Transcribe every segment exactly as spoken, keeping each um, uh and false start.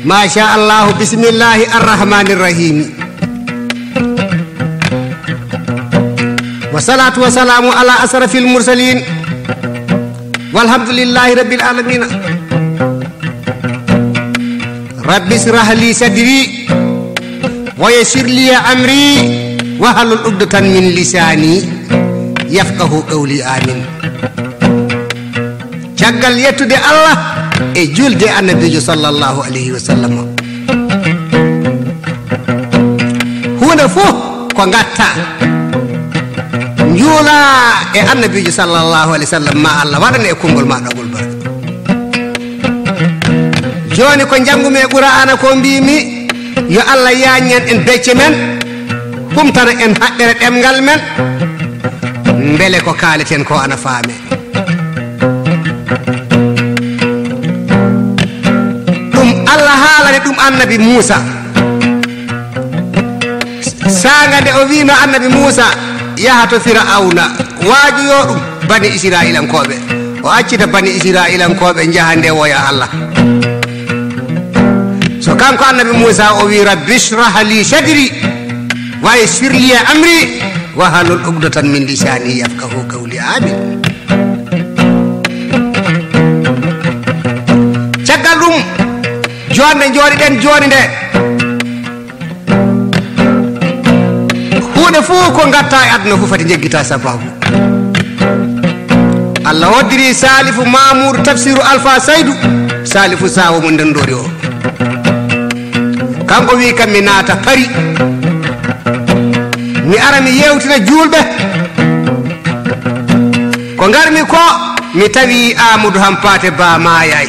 ما شاء الله، بسم الله الرحمن الرحيم. والصلاة والسلام على أشرف المرسلين، والحمد لله رب العالمين. رب اشرح لي صدري ويسر لي أمري واحلل عقدة من لساني يفقه قولي. آمين. Caggal yettude Allah e julde Annabiijo sallallahu alayhi wa sallam. Huunde fof ko ngatta, njuula e Annabiijo sallallahu alayhi wa sallam, ma Allah waɗan e konngol ma ɗagol barke. Jooni ko njanngumi e Qur'aana ko mbiimi, yo Allah yaajnan en becce men, humtana en haqqere ɗemngal men, mbele ko kaaleten ko ana faame. Ɗum Allah haalani ɗum Annabi Muusa. Saanga nde o wiino Annabi Muusa yaha to Fir'awna, waajoyo ɗum bani Israa'ilankooɓe. O accita bani Israa'ilankooɓe njaha ndewoya Allah. So kanko Annabi Muusa o wi, "Rabbi shrah li sadri, wa yassir li amri, wahlul uqdatan min lisani yafqahu qawli." Amin. Caggal ɗum, joonde njooɗiɗen jooni nde, huunde fof ko ngatta e aduna fof fati njeggita sababu. Allah hoddiri Salifu Mamour Tafsiru Alfa Saydu, Salifu Sawo mo Ndenndoori o. Kanko wi kam mi naata Pari. Mi ara mi yewtina juulɓe. Ko ngarmi ko, mi tawi Amadou Hampate Ba maayay.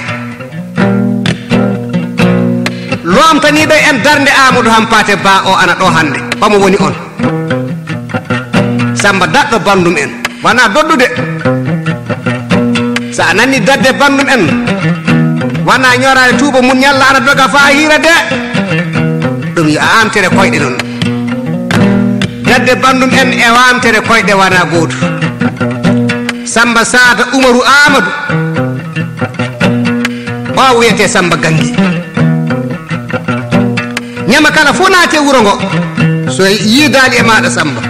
Loomtaniiɗo en darnde Amadou Hampate Ba o ana ɗo hannde. Omo woni on. Samba daɗɗo banndum en. Wona doddude. So a nani dadde banndum en, wona ñoraade tuuba mun ñalla ana doga faa hiira de. Ɗum yo a amtere koyɗe noon. Dadde banndum en e wamtere koyɗe wona gootu. Samba Saata Umaru Amadou. O wiyete Samba Gangi. Ñama kala fof naate wuro ngo. So yiidaali e maaɗa Samba.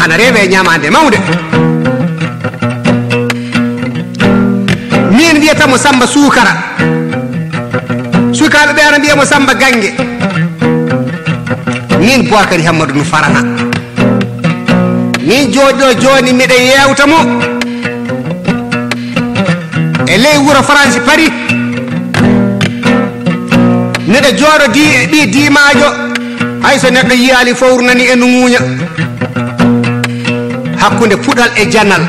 Ana rewe ñamaande mawnde. Min wiyata mo Samba Suukara. Sukaaɓe ɓe ana mbiya mo Samba Gange. Min Boakary Hammadou no Farana. Min jooɗo jooni miɗa yewta mo. E ley wuro Faransi Pari. Miɗa jooɗo di, e ɓii diimaajo. Hay so neɗɗo yiyaali fowru nani e no ŋuuña. Hakkunde puɗal e janal.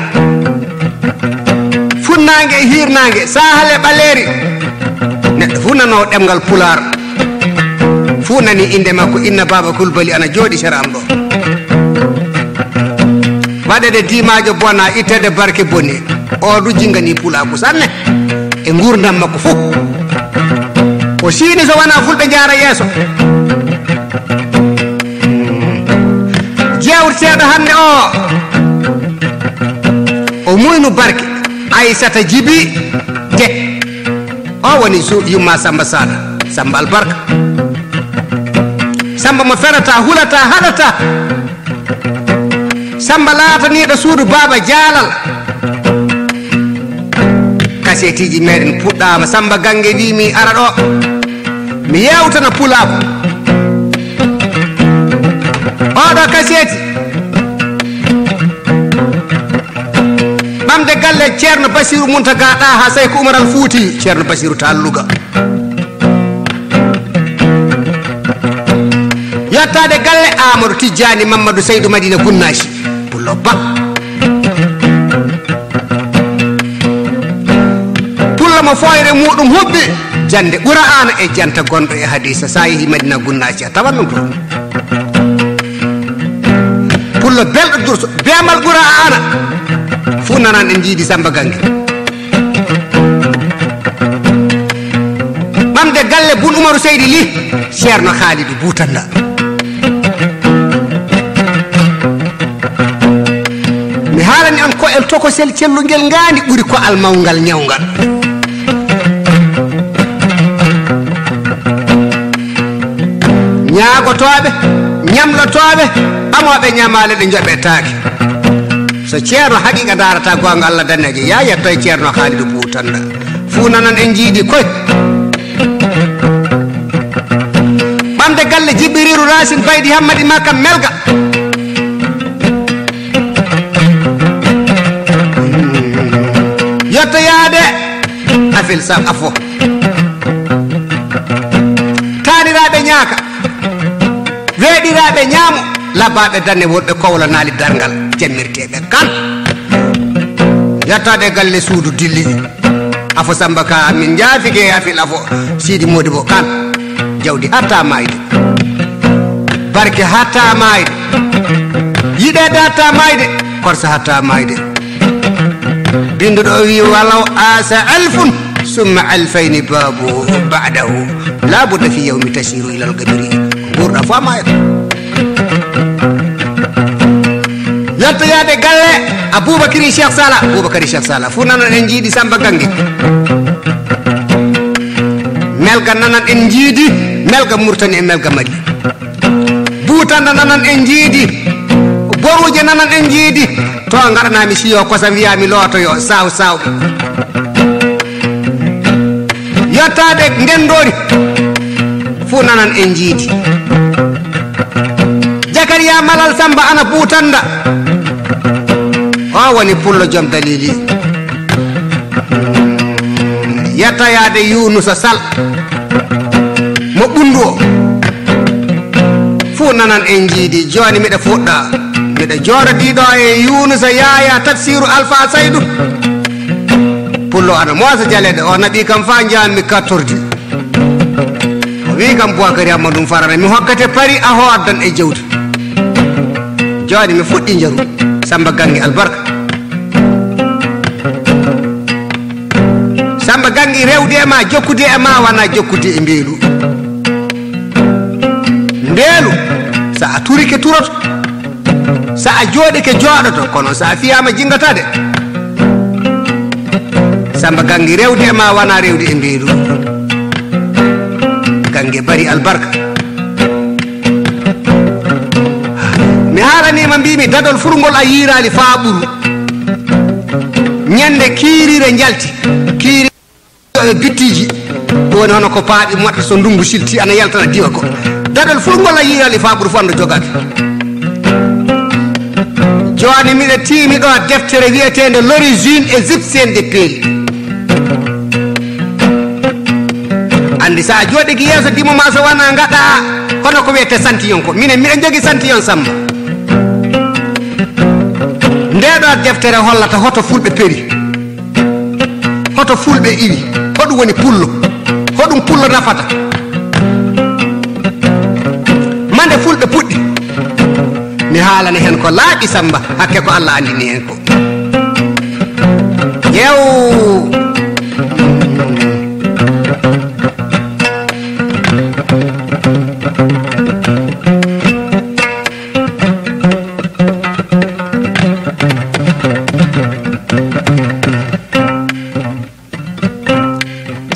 Funnaange e hiirnaange, saahal e ɓaleeri. Neɗɗo fuu nanoowo ɗemngal pulaar. Fuu nani innde makko, inna Baaba Kulbali ana jooɗi sera am ɗo. Waɗede diimaajo bona, ittede barke boni. O du jingani pulaaku sanne. E nguurndam makko fof. O siini so wona fulɓe njaara yeeso. Jeewteteeɗo hannde o, o muynu barke, Aysata Jibi De. O woni su-, yumma Samba Saata, Samba Albarka. Samba mo ferata, hulata, haɗata. Samba laataniiɗo suudu Baaba Jaalal. Kaseetiji meɗen puɗɗaama. Samba Gange wi mi ara ɗo. Mi yewtana pulaaku. Oɗo kaseeti. Ɓamde galle Ceerno Basiru Muntaga Ɗaha Seyku Umar Al Fuuti, Ceerno Basiru Taal Luga. Yottaade galle Amadou Tijjani Mamadou Seydou Madina Gunnaaji. Pullo Ba. Pullo mo fooyre muɗum hubbi. Jannde Qur'aana e janta gonɗo e hadiisa. Sa yehi Madina Gunnaaji a tawan ɗum toon. Pullo belɗo durso, beemal ɓura a ana. Fuu nanan en njiidi Samba Gange. Ɓamde galle Bun Umaru Seydi Li, Ceerno Haalidu Buutanda. Mi haalani on ko'el tokosel cellungel ngaandi ɓuri ko'al mawngal ñawngal. Ñaagotooɓe, ñamlotooɓe, ɓamooɓe ñamaale ɗe njoɓetaake. So ceerno haqiiqa ndaarata goonga Allah daneejo, yaa yetto e ceerno Haalidu Buutanda. Fuu nanan en njiidi koy. Ɓamde galle Jibbiriiru Raasin Baydi Hammadi Makka Melga. Yettoyaade Afil Sam Afo. Taaniraaɓe ñaaka. Weeɗiraaɓe ñaamo. Labaaɓe danne wonɓe kowlanaali darngal. Jammirteeɓe kan. Yettaade galle suudu dilli. Afo Samba Ka, min njaafike e Afil Afo, Sidi Modibo Kan. Jawdi hatta maayde. Barke hatta maayde. Yiɗeede hatta maayde. Korsa hatta maayde. Binnduɗo o wi'i, "Walaw aasa alfun, summa alfayni baabu ba'dahu. La budda fi yawmi tasiru ilal gabiri." Nguurɗa fof a maayat. Yettoyaade galle Aboubacry Cheikh Sala. Aboubacry Cheikh Sala. Fuu nanan en njiidi Samba Gange. Melga nanan en njiidi. Melga Murtani e Melga Mali. Buutanda nanan en njiidi. Boruuje nanan en njiidi. To ngaɗanaami siyo kosam wiyaami lootoyo. Saw saw. Yottaade ndenndori. Fuu nanan en njiidi. Jakariya Malal Samba ana Buutanda. O woni pullo joom dalili. Yettayaade Yuunusa Sal mo Ɓunndu o. Fuu nanan en njiidi. Jooni miɗa fuɗɗa. Miɗa jooɗodii ɗo e Yuunusa Yaaya Tafsiiru Alfa Saydu. Pullo ana moosa jaleeɗe. O naɓi kam faa njaanmi kattordi. O wi'i kam, "Buwakari Ammadu Farana, mi hokkete pari a hooddan e jawdi." Jooni mi fuɗɗi njaru. Samba Gangi albarka. Samba Gangi rewde e ma, jokkude e ma, wana jokkude e mbeelu. Mbeelu, so a turike turoto. So a jooɗike jooɗoto, kono so a fiyaama jinngata de. Samba Gangi rewde e ma wana rewde e mbeelu. Gangi bari albarka. Mi haalaniima mbiimi dadol furngol a yiiraali faa ɓuru. Ñande kiirire njalti. Kiiri e bittiji. Ɗum woni hono ko paaɓi moɗata so ndunngu silti ana yaltana diwa ko. Dadol furngol a yiiraali faa ɓuru fof anndo jogaaki. Jooni miɗa tiimi ɗo deftere wiyeteende L'origine égyptienne des peli. Anndi so a jooɗiki yeeso dimo ma so wana ngaɗa hono ko wiyete santiyon ko. Minen miɗa jogi santiyon Samba. Nde ɗo deftere hollata hoto fulɓe peri. Hoto fulɓe iwi? Hoɗum woni pullo? Hoɗum pullo nafata? Mande fulɓe puɗɗi? Mi haalana hen ko laaɓi Samba, hakke ko Allah anndini hen ko. Yew!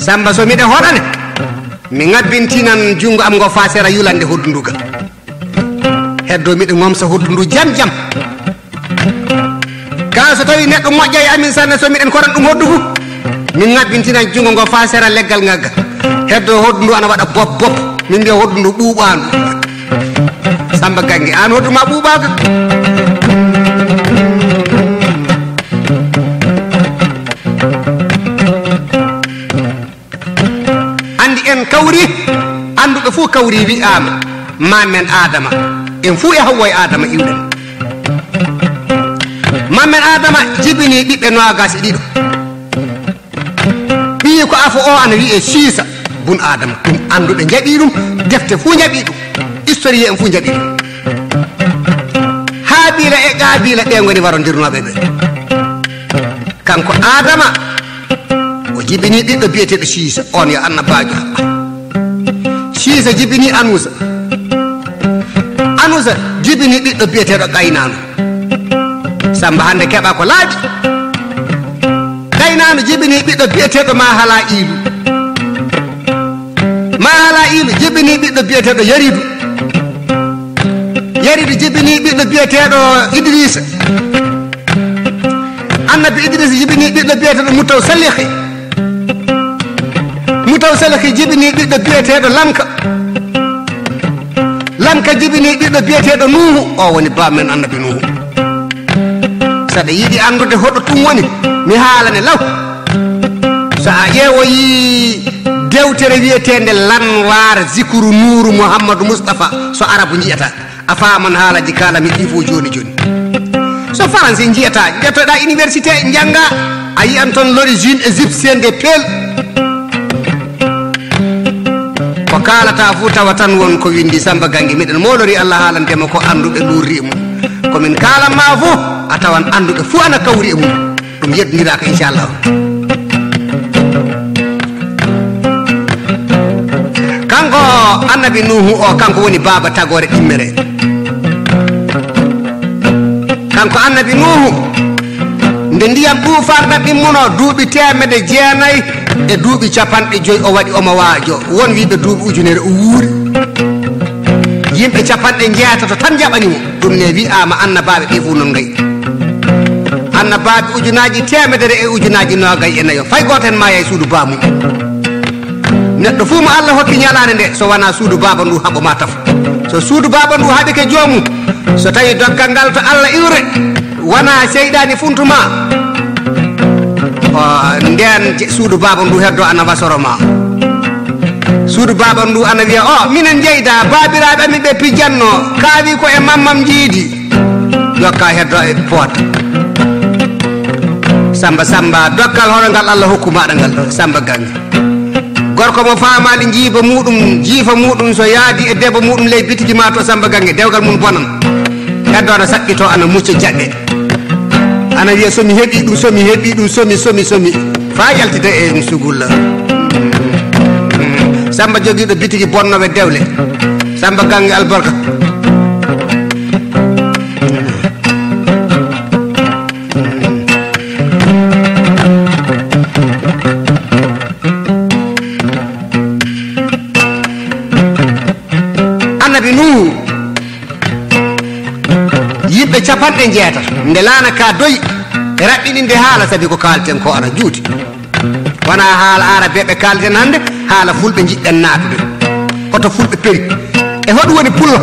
Samba, so miɗa hoɗane, mi ngabbintinan junngo am ngo faa sera yulande hoddu ndu ga. Heddo miɗa ngomsa hoddu ndu jam jam. Kaa so tawi neɗɗo moƴƴa e amin sanne, so miɗen koran ɗum hoddu fu, min ngabbintinan junngo ngo faa sera leggal ngagga. Heddo hoddu ndu ana waɗa bop bop. Min mbiya hoddu ndu ɓuuɓaandu. Samba Gangi, aan hoto ma ɓuuɓaaka. Anndi en kawri, annduɓe fuu kawri wi'aama, Maamen Aadama. En fuu e Hawwa e Aadama iwɗen. Maamen Aadama jibini ɓiɓɓe noogaas e ɗiɗo. Ɓiyiiko afo o ana wiyee Siisa bun Aadama. Ɗum annduɓe njaɓi ɗum, defte fuu njaɓi ɗum, historien en fuu njaɓi ɗum. Haabiila Qaabiila, ɓe ngoni warondirnooɓe ɓe. Kanko Aadama, o jibini ɓiɗɗo biyeteeɗo Siisa, on yo annabaajo. Siisa jibini Anuusa. Anuusa jibini ɓiɗɗo biyeteeɗo Qaynaanu. Samba hannde keɓa ko laaɓi. Qaynaanu jibini ɓiɗɗo biyeteeɗo Mahalaiilu. Mahalaiilu jibini ɓiɗɗo biyeteeɗo Yariidu. Yariidu jibini ɓiɗɗo biyeteeɗo Idriisa. Annabi Idriisa jibini ɓiɗɗo biyeteeɗo Mutawsalihi. Mutawsalihi jibini ɓiɗɗo biyeteeɗo Lanka. Lanka jibini ɓiɗɗo biyeteeɗo Nuuhu. O woni baamen Annabi Nuuhu. Saɗa yiɗi anndude hoɗo ɗum woni, mi haalane law. So a ƴeewoyii dewtere wiyeteende Lanwaar Zikru Nuuru Muhammadu Mustafa, so Arabu njiyata, a faaman haalaji kaalami ɗi fof jooni jooni. So Faransi njiyata, njottoɗa université, njannga, a yiyan toon l'origine égyptienne des perles. Ko kaalata fof tawa tan won ko winndi Samba Gannge. Miɗen moolori Allah haalantema ko annduɓe luurri e mum. Ko min kaalan ma fof, a tawan annduɓe fof ana kawri e mum. Ɗum yeddondiraaka, inchallah. Kanko Annabi Nuuhu o, kanko woni baaba tagoore ɗimmere. Kanko Annabi Nuuhu, nde ndiyam ɗuufaan ɗam ɗimmunoo, duuɓi teemedde jeenayi e duuɓi capanɗe joyi o waɗi omo waajo. Won wiiɓe duuɓi ujunere o wuuri. Yimɓe capanɗe njeetato tan njaɓani mo. Ɗum ne wi'aama annabaaɓe ɓe fof noon ngayi. Annabaaɓe ujunaaji teemedere e ujunaaji noogay e nayo. Fay gooto heen maaya e suudu baamum. Neɗɗo fof mo Allah hokki ñalaande nde, so wonaa suudu baaba ndu haɓo ma taf. So suudu baaba ndu haɓike joomum, so tawi doggal ngal to Allah iwre, wonaa seyɗaani funtu ma. O, ndeen je-, suudu baaba ndu heddo ana wasoro ma. Suudu baaba ndu ana wiya, "O, minen njeyda, baabiraaɓe amin ɓe pijjanno, kaawi ko e mammam njiidi." Jokka heddo e poota. Samba, Samba, dokkal hono ngal Allah hokku maɗa ngal, Samba Gannge. Gorko mo faamaali jiiba muɗum, jiifa muɗum so yaadi e debbo muɗum ley bitiki ma to Samba Gannge, dewgal mum bonan. Heddo ana saɓɓito, ana mucca jaɓɓe. Ana wiya, "So mi heɓi ɗum, so mi heɓi ɗum, so mi, so mi, so mi." Faa yaltida e ɗum sugulla. Samba jogiiɗo bitiki bonnowe dewle. Samba Gannge albarka. Annabi Nuhu, yimɓe capanɗe njeetato, nde laana ka doyi, e raɓɓininde haala, sabi ko kaalten ko ana juuti. Wonaa haala aarabeeɓe kaalten hannde, haala fulɓe njiɗɗen naatude. Hoto fulɓe peri? E hoɗum woni pullo?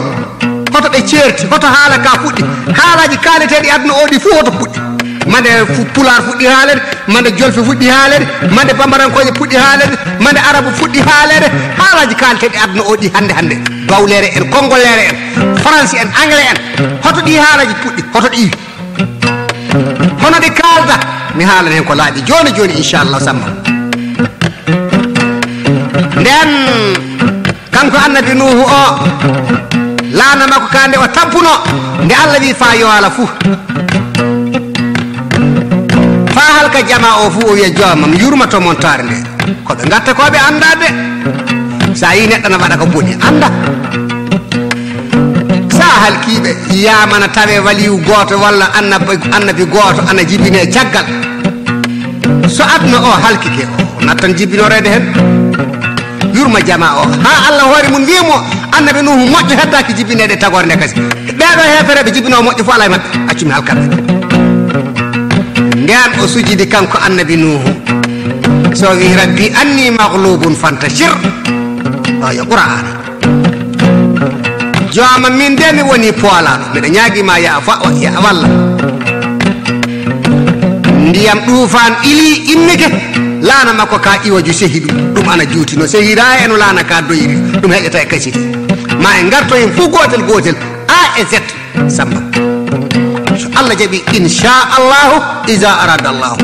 Hoto ɓe ceerti? Hoto haala ka fuɗɗi? Haalaaji kaaleteeɗi aduna o ɗi fuu hoto puɗɗi? Mande fu-, pulaar fuɗɗi haalede, mande jolfe fuɗɗi haalede, mande bambarankooje puɗɗi haalede, mande arabu fuɗɗi haalede. Haalaaji kaaleteeɗi aduna o ɗi hannde hannde, bawleere en, konngoleere en, faransi en, anglais en, hoto ɗi haalaaji puɗɗi? Hoto ɗi iwi? Hono ɗi kaalda, mi haalan heen ko laaɓi jooni jooni, inchallah, Samba. Ndeen, kanko Annabi Nuuhu o, laana makko ka nde o tampuno, nde Allah wi faa yo ala fuu, faa halka jamaa o fuu, o wiya, "Joomam, yurmato montaare nde." Ko ɓe ngatta ko ɓe anndaa de. So a yii neɗɗo na waɗa ko boni, annda. So a halkiiɓe, yiyaama na tawee waliyu gooto walla annabi, annabi gooto ana jibinee caggal. So aduna o halkike, o nattan jibinoreede heen. Yurma jamaa o, haa Allah hoore mum wiya mo, Annabi Nuuhu moƴƴo heddaaki jibineede tagoore nde kasi. Ɓeeɗo heefereeɓe jibinoo moƴƴo fof alaa e maɓɓe. Accu mi halkan ɓe. Ndeen o sujidi kanko Annabi Nuuhu. So o wiyi, "Rabbi anni maghlubun fantashir." O yo Qur'aana. Jooma min de mi woni poolaaɗo. Miɗa ñaagi ma ya fa-, ya walla. Ndiyam ɗuufaan ili immike. Laana makko ka iwaju sehi ɗum. Ɗum ana juuti no sehira e no laana ka doyri. Ɗum heƴata e kasiti. Ma en ngarto en fof gootel gootel. A e Z. Samba. So Allah jaɓi, inchallahu, iza arada Allahu.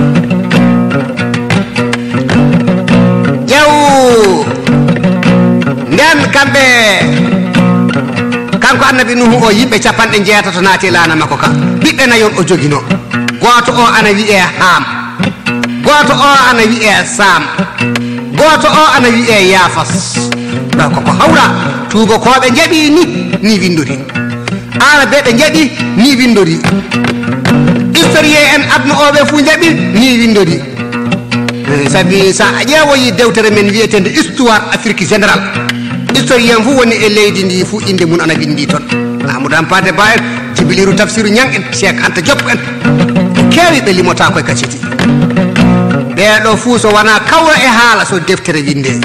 Ƴeew, nden kamɓe, Kanko Annabi Nuuhu o, yimɓe capanɗe njeetato naati e laana makko ka. Ɓiɓɓe nayon o joginoo. Gooto o ana wiyee Haam. Gooto o ana wiyee Saam. Gooto o ana wiyee Yaafas. Ɗo koko hawra. Tuubakooɓe njaɓi ni, ni winndori. Aarabeeɓe njaɓi ni winndori. Historien en aduna o ɓe fuu njaɓi ni winndori. Eh, sabi so a ƴeewoyi dewtere men wiyeteende Histoire Afrique Générale, historien fuu woni e leydi ndi fuu innde mum ana winndi toon. Amadou Hampâté Bâ en, Jibiliru Tafsiru Ñaŋ en, Cheikh Anta Diop en, keewi ɓe limotaako e kaseti. Ɓee ɗo fuu so wonaa kawra e haala so deftere winndee.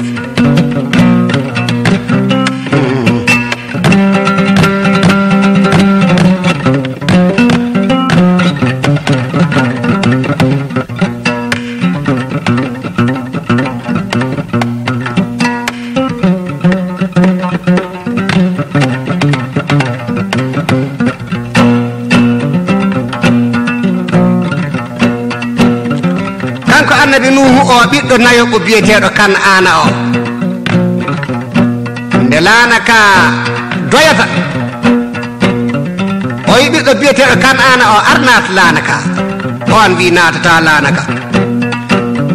Kanko Annabi Nuuhu o, ɓiɗɗo nayo o biyeteeɗo Kan'aana o. Nde laana ka doyata, o yi ɓiɗɗo biyeteeɗo Kan'aana o arnaat laana ka. Oon wi naatata laana ka.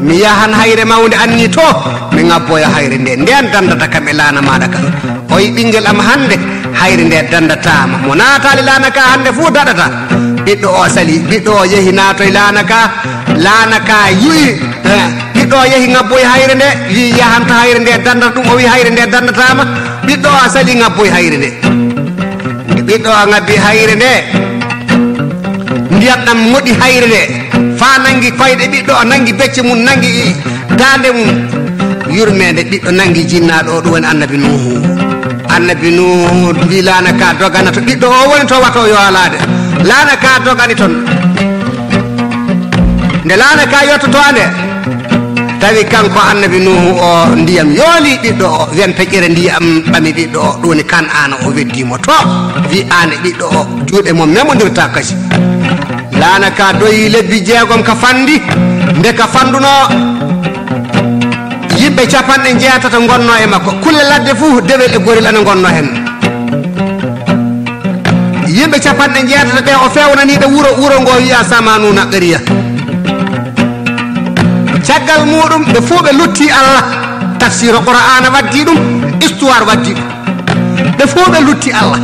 Mi yahan hayre mawnde anni to, mi ŋabboya hayre nde. Ndeen danndata kam e laana maaɗa ka. O yi ɓinngel am hannde, hayre nde danndataama. Mo naataali laana ka hannde fuu daɗata. Ɓiɗɗo o sali, ɓiɗɗo o yehi naatoy laana ka. Laana ka yu'i, eh, ɓiɗɗo o yehi ŋabboy hayre nde, wi yahan to hayre nde danndata ɗum, o wi hayre nde danndataama. Ɓiɗɗo o sali ŋabboy hayre nde. Nde ɓiɗɗo o ŋabbi hayre nde, ndiyam ɗam moɗi hayre nde, faa nanngi koyɗe ɓiɗɗo o, nanngi becce mum, nanngi daande mum. Yurmeende ɓiɗɗo nanngi jinnaaɗo o, ɗum woni Annabi Nuuhu. Annabi Nuuhu wi laana ka dogana to ɓiɗɗo o woni, to wato yo alaade. Laana ka dogani toon. Nde laana ka yottoto nde, tawi kanko Annabi Nuuhu o, ndiyam yooli ɓiɗɗo o, wempeƴere ndiyam ɓami ɓiɗɗo o, ɗum woni Kan'aana o, weddi mo to, wi aan e ɓiɗɗo o, juuɗe mon memondirta kasi. Laana ka doyi lebbi jeegom ka fanndi, nde ka fanndunoo, yimɓe capanɗe njeetato ngonnoo e makko, kulle ladde fuu, dewel e gorel ana ngonnoo heen. Yimɓe capanɗe njeetato ɓe o feewnanii ɓe wuro, wuro ngo wiyaa Samanuuna Qariya. Caggal muuɗum ɓe fuu ɓe lutti Allah. Tafsiru Qur'aana waddi ɗum, histoire waddi ɗum. Ɓe fuu ɓe lutti Allah.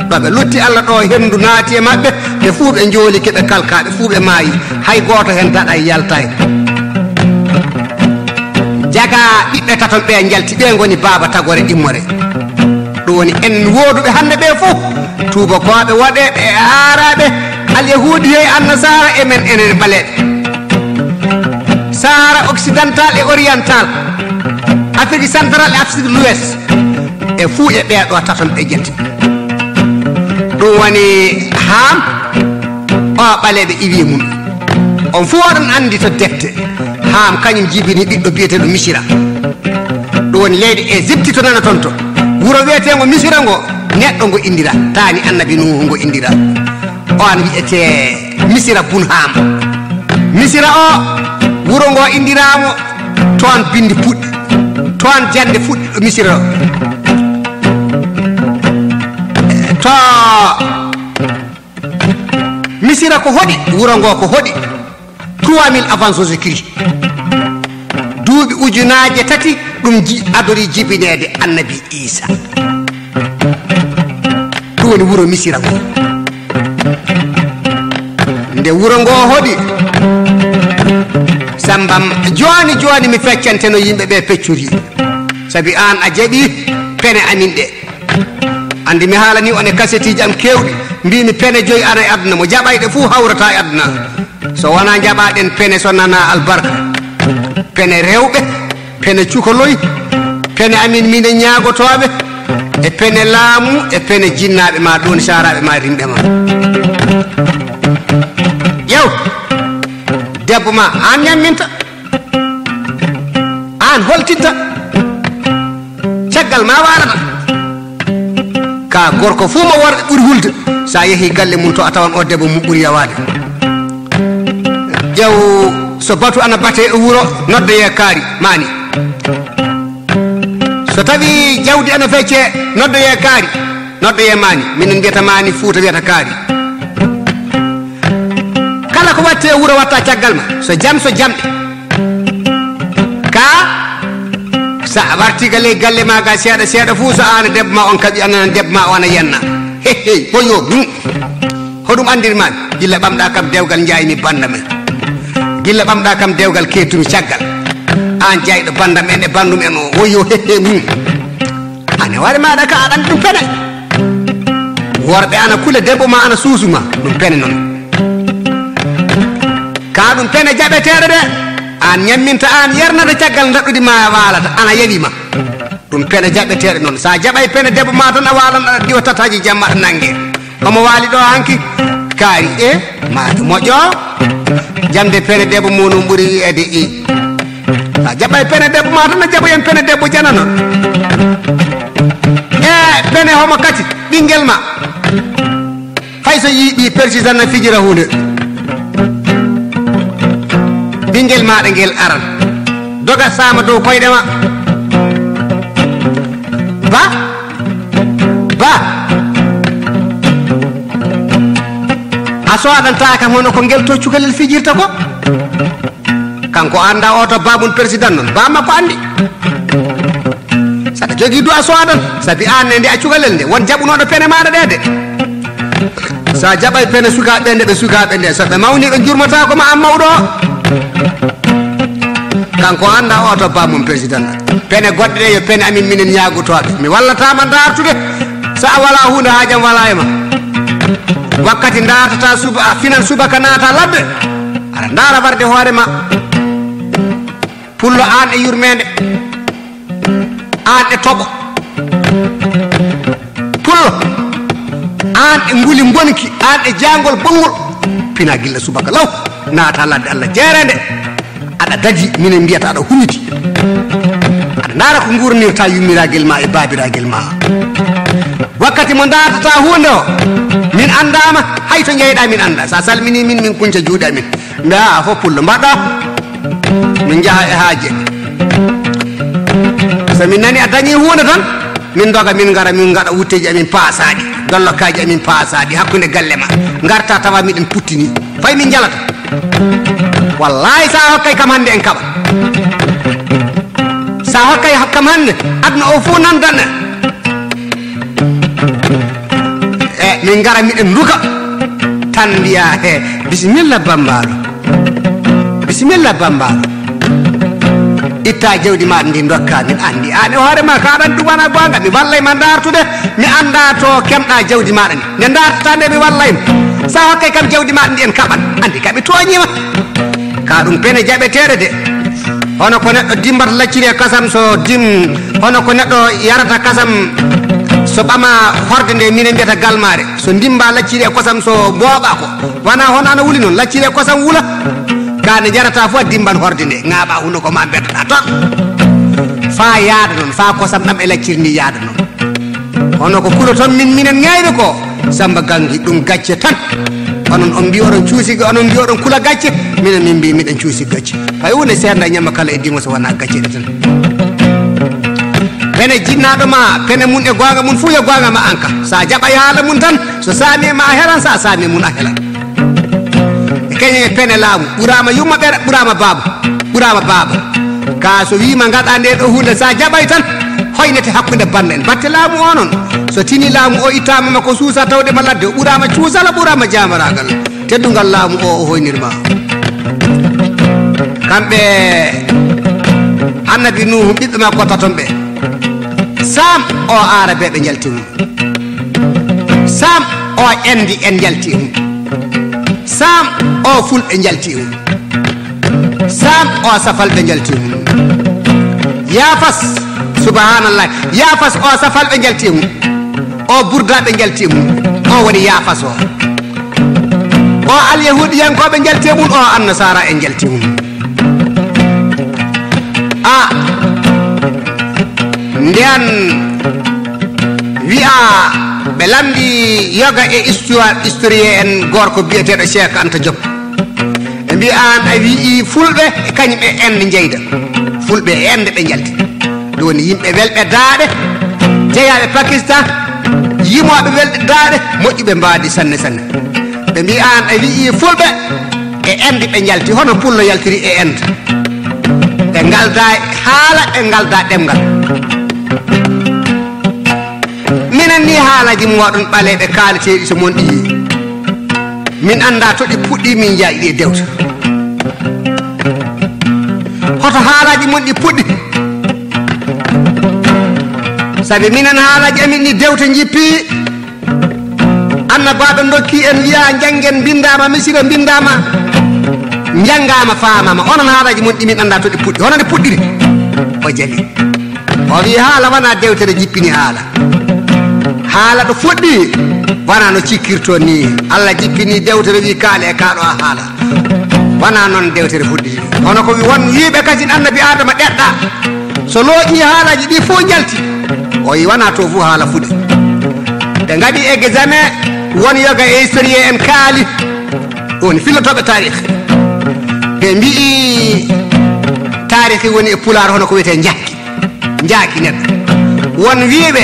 Ɗo ɓe lutti Allah ɗo, henndu naati e maɓɓe, ɓe fuu ɓe njoolike, ɓe kalkaa, ɓe fuu ɓe maayi. Hay gooto heen daɗay, yaltay. Jaga ɓiɓɓe taton ɓe njalti, ɓe ngoni baaba tagore immore. Ɗum woni en wooduɓe hannde ɓe fof, tuubakooɓe, waɗeeɓe e aaraaɓe, alyahuudi e annasaara, e men enen ɓaleeɓe. Sahara occidental e oriental, Afrique centrale e Afrique de l'Ouest, e fuu e ɓee ɗo taton ɓe jenti. Ɗum woni Haam, o ɓaleeɓe iwi mum. On fuu oɗon anndi to defte. Haam kañum jibini ɓiɗɗo biyeteeɗo Misira. Ɗum woni leydi Égypte to nana toon to. Wuro wiyeteengo Misira ngo, neɗɗo ngo indira, taani Annabi Nuuhu ngo indira. O an wiyetee Misira bun Haam. Misira o, wuro ngo indiraamo, toon binndi puɗɗi, toon jannde fuɗɗi ɗo Misira o. To Misira ko hoɗi, wuro ngo ko hoɗi, trois mille avant Jésus-Christ. Duuɓi ujunaaje tati ɗum ji-, adori jibineede Annabi Iisa. Ɗum woni wuro Misira ngo. Nde wuro ngo hoɗi, Samba, jooni, jooni mi feccante no yimɓe ɓe peccori. Sabi aan a jaɓi pene amin ɗe. Anndi mi haalanii on e kasetiiji am keewɗi, mbiimi pene joyi ana e aduna, mo jaɓayɗe fuu hawrata e aduna. So wonaa njaɓaaɗen pene so nanaa albarka. Pene rewɓe, pene cukaloy, pene amin minen ñaagotooɓe, e pene laamu, e pene jinnaaɓe ma, ɗum woni saaraaɓe ma, rimɓe ma. Ƴeew, debbo ma, aan ñamminta. Aan holtinta. Caggal ma waalata. Ka gorko fuu mo worɓe ɓuri hulde, sa yehi galle mum to a tawan o debbo mum ɓuri yawaade. Ƴeew, so batu ana bate e wuro, noddoye kaari, maani. So tawi jawdi ana fecce, noddoye kaari. Noɗɗo yemaani, minen mbiyata maani, Fuuta wiyata kaari. Kala ko watte e wuro watta caggal ma. So jam, so jamɗe. Ka, sa a warti ga ley galle ma ga seeɗa, seeɗa fuu, so aan e debbo ma on kaɓi, a nanan debbo ma o ana yenna. He, he, boyo, hmm. Hoɗum anndirmaami? Gilla ɓamɗa kam dewgal njaaymi bandam en. Gilla ɓamɗa kam dewgal kettumi caggal. Aan jayɗo bandam en e bandum en o, woyo, he, he, hmm. Aan e hoore maaɗa ka aɗa anndi ɗum pene. Worɓe ana kula debbo ma ana suusu ma. Ɗum pene noon. Ka ɗum pene jaɓeteeɗo de. Aan ñamminta aan yernata caggal ndaɗɗudi ma waalata ana yawi ma. Ɗum pene jaɓeteeɗo noon. Sa jaɓay pene debbo ma tan a waalan aɗa diwa tataaji jamma aɗa nannge. Omo waali ɗo hanki. Kaari e maaki moƴƴo. Jamde pene debbo mum ɗum ɓuri wiyeede i. A jaɓay pene debbo ma tan a jaɓay en pene debbo janano. E pene homo kati ɓinngel ma. Hay so yii ɓii persisan na fijira huunde. Ɓinngel maaɗa ngel aran. Doga saama dow koyɗe ma. Ba. Ba. A soodanta kam hono ko ngel to cukalel fijirta ko. Kanko annda o to ba mum persidan noon. Ba makko anndi. Saɗa jogii du a soodan. Sabi aan ne nde a cukalel nde. Won jaɓunooɗo pene maaɗa ɗe de. Sa jaɓay pene sukaaɓe nde ɓe sukaaɓe nde. So ɓe mawni ɓe njurmataako ma an mawɗo o. Kanko annda o to ba mum persidan. Pene goɗɗe ɗe yo pene amin minen ñaagotooɓe. Mi wallataama ndaartude. So a walaa huunde haajam walaa e ma. Wakkati ndaartata suba, a finan subaka naata ladde. Aɗa ndaara warde hoore ma. Pullo aan e yurmeende. Aan e toɓo. Pullo. Aan e nguli mbonki. Aan e jaangol bonngol. Pina gilla subaka law. Naata ladde Allah jeereende. Aɗa daji, minen mbiyata aɗa humiti. Aɗa ndaara ko nguurnirta yummiragel ma e baabiragel ma. Wakkati mo ndaartata huunde o, min anndaama, hay to njeyɗa min annda. Sa salmini min, min kunca juuɗe amin. Mbiya, a fof pullo mbaɗɗa. Min njaha e haaje. So min nani a dañi huunde tan, min ndoga, min ngara, min ngaɗa wutteeji amin paasaaɗi, dollokaaji amin paasaaɗi hakkunde galle ma. Ngarta tawa miɗen puttini. Fay min njalata. Wallahi, sa hokkay kam hannde en kaɓat. Sa hokkay kam hannde, aduna o fof nandan en. E min ngara miɗen nduka. Tan mbiya, he, bisimilla bambaaro. Bisimilla bambaaro. Itta jawdi ma ndi ndokka min anndi. Aan e hoore ma ka aɗan ɗum wona goonga. Mi wallay ma ndaartude. Mi annda to kemɗa jawdi maɗa ndi. Nde ndaartata nde mi wallay ma. Sa hokkay kam jawdi maɗa ndi en kaɓan. Anndi ka mi tooñima. Ka ɗum pene jaɓeteeɗe de. Hono ko neɗɗo dimbata lacciri e kasam so dim, hono ko neɗɗo yarata kasam so ɓama horde nde minen mbiyata galmaare. So ndimba lacciri e kosam so mbooɓa ko. Wona hono ana wuli noon, lacciri e kosam wula. Ka nde jarata fof a dimban horde nde, ŋaaɓa hunuko ma mbeddoɗa toon. Fa yaada noon, fa kosam ɗam e lacciri ndi yaada noon. Hono ko kulo toon min, minen ŋayɓe ko. Samba Gangi, ɗum gacce tan. Onon on mbi oɗon cuusi, onon mbi oɗon kula gacce. Minen min mbi miɗen cuusi gacce. Hay huunde seernda ñamma kala e dimo so wona gacce ɗe tan. Pene jinnaɗo ma, pene mun e goonga mun fuu yo goonga ma an ka. Sa jaɓa e haala mun tan, so saami e ma a helan, sa saami e mun a helan. E keñe e pene laamu, ɓuraama yumma ɓeɗa, ɓuraama baaba, ɓuraama baaba. Ka so wiima ngaɗa nde ɗo huunde, sa jaɓay tan, hoynete hakkunde banda en. Batte laamu o noon, so tini laamu o ittaama ma ko suusa tawde ma ladde, o ɓuraama cuusal, o ɓuraama jaamaragal. Teddungal laamu o, o hoynirma. Kamɓe annabi Nuuhu, ɓiɓɓe makko taton ɓe. Saam o Aarabeeɓe njalti mum. Saam o Enndi en njalti e mum. Saam o Fulɓe njalti e mum. Saam o Safalɓe njalti e mum. Yaafas, subhanallah, Yaafas o Safalɓe njalti e mum. O Burdaaɓe njalti e mum. O woni Yaafas o. O Alyahuudiyankooɓe njalti e mum, o Annasaara en njalti e mum. A ndiyan wi'a ɓe lamndi yoga e histoire, historien en gorko biyeteeɗo Cheikh Anta Diop. Ɓe mbi'a an a wi'i Fulɓe e kañum e Inde njeyda. Fulɓe e Inde ɓe njalti. Ɗum woni yimɓe welɓe daaɗe, jeyaaɓe Pakistan, Yimooɓe welɗe daaɗe, moƴƴuɓe mbaadi sanne sanne. Ɓe mbiyi aan a wiyi fulɓe e ende ɓe njalti, hono pullo yaltiri e ende. Ɓe ngalda haala, ɓe ngalda ɗemngal. Minen ni haalaaji mooɗon ɓaleeɓe kaaleteeɗi so mon ɗi. Min annda to ɗi puɗɗi, min njaaƴi ɗi e dewte. Hoto haalaaji mon ɗi puɗɗi? Sabi minen haalaaji amin ɗi dewte njippi. Annabaaɓe ndokki en wiya njanngen, mbinndaama, Misira mbinndaama, njanngaama, faamaama. Onon haalaaji mon ɗi min annda to ɗi puɗɗi. Hono ɗi puɗɗiri? O jali. O wi haala wona dewtere jippini haala. Haala ɗo fuɗɗi wona no cikkirto ni. Allah jippini dewtere wi kaale e kaɗo a haala. Wona noon dewtere fuɗɗi. Hono ko wi won wiiɓe kasin annabi Adama ɗeɗɗa. So looƴi haalaaji ɗi fof njalti. O wi wona to fof haala fuɗi. Ɓe ngaɗi examen won yoga e historien en kaali. Woni fillotooɓe taarikh. Ɓe mbiyi taarikh woni e pulaar hono ko wiyetee njakki. Njaaki neɗɗo. Won wiiɓe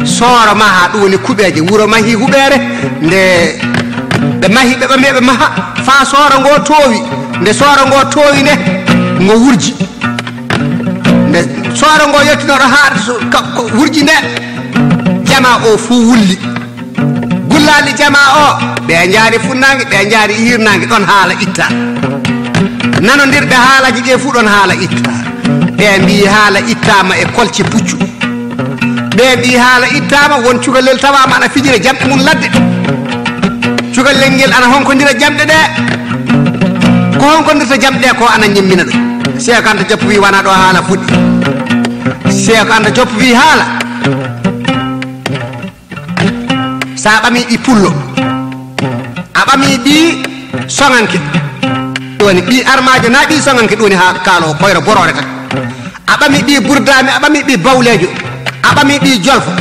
sooro maha, ɗum woni kuɓeeje. Wuro mahi huɓeere, nde ɓe mahi, ɓe ɓami, ɓe maha, faa sooro ngo toowi. Nde sooro ngo toowi nde, ngo wurji. Nde sooro ngo yettinooɗo haa so, ka, ko wurji nde, jamaa o fuu wulli. Gullaali jamaa o, ɓe njaari funnaange, ɓe njaari hiirnaange, ɗon haala itta. Nanondirɓe haalaaji ɗi fof ɗon haala itta. Ɓe mbiyi haala ittaama e kolce puccu. Ɓe mbiyi haala ittaama, won cukalel tawaama ana fijira jamɗe mum ladde. Cukalel ngel ana honkondira jamɗe ɗe. Ko honkondirta jamɗe ɗe ko ana ñemmina ɗum. Seek Anta Diop wi wona ɗo haala fuɗɗi. Seek Anta Diop wi haala. So a ɓamii ɓii pullo, a ɓamii ɓii soŋanke, ɗum woni ɓii armaajo naa ɓii soŋanke, ɗum woni haa kaalo koyra boroore tan. A ɓamii ɓii burdaami, a ɓamii ɓii bawleejo, a ɓamii ɓii jolfo,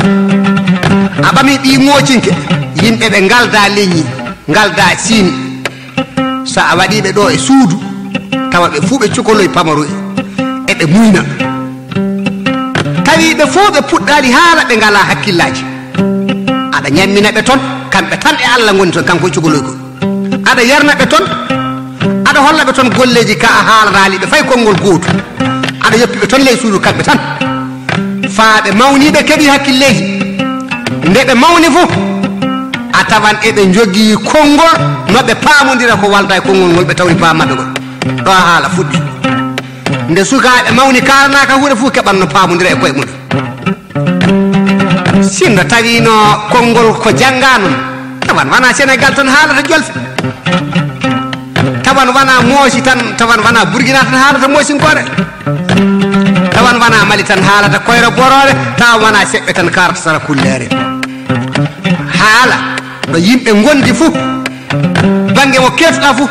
a ɓamii ɓii moocinke, yimɓe ɓe ngaldaa leñi, ngaldaa siini. So a waɗii ɓe ɗo e suudu, tawa ɓe fuu ɓe cukaloy pamaroy, eɓe muyna. Tawi ɓe fof ɓe puɗɗaali haala, ɓe ngalaa hakkillaaji. Aɗa ñammina ɓe toon, kamɓe tan e Allah ngoni toon, kanko e cukaloykol. Aɗa yarna ɓe toon, aɗa holla ɓe toon golleeji ka a haalanaali ɓe fay konngol gootu. Aɗa yoppi ɓe toon ley suudu kamɓe tan. Faa ɓe mawni, ɓe keɓi hakkilleeji. Nde ɓe mawni fof, a tawan eɓe njogii konngol, no ɓe paamondira ko walda e konngol ngol ɓe tawri paamaade ngol. Ɗo haala fuɗɗi. Nde sukaaɓe mawni, kaalanaaka huunde fof, keɓan no paamondira e koye mumen. Sinno tawiino konngol ko janngaa noon, tawan wonaa Senegaal tan haalata jolfe. Tawan wonaa Moosi tan, tawan wonaa Burkina tan haalata moosinkoore. Tawan wonaa Mali tan haalata koyra boroore, tawa wonaa seɓɓe tan kaarata sara kulleere. Haala ɗo yimɓe ngondi fof, bannge mo keewtuɗaa fof,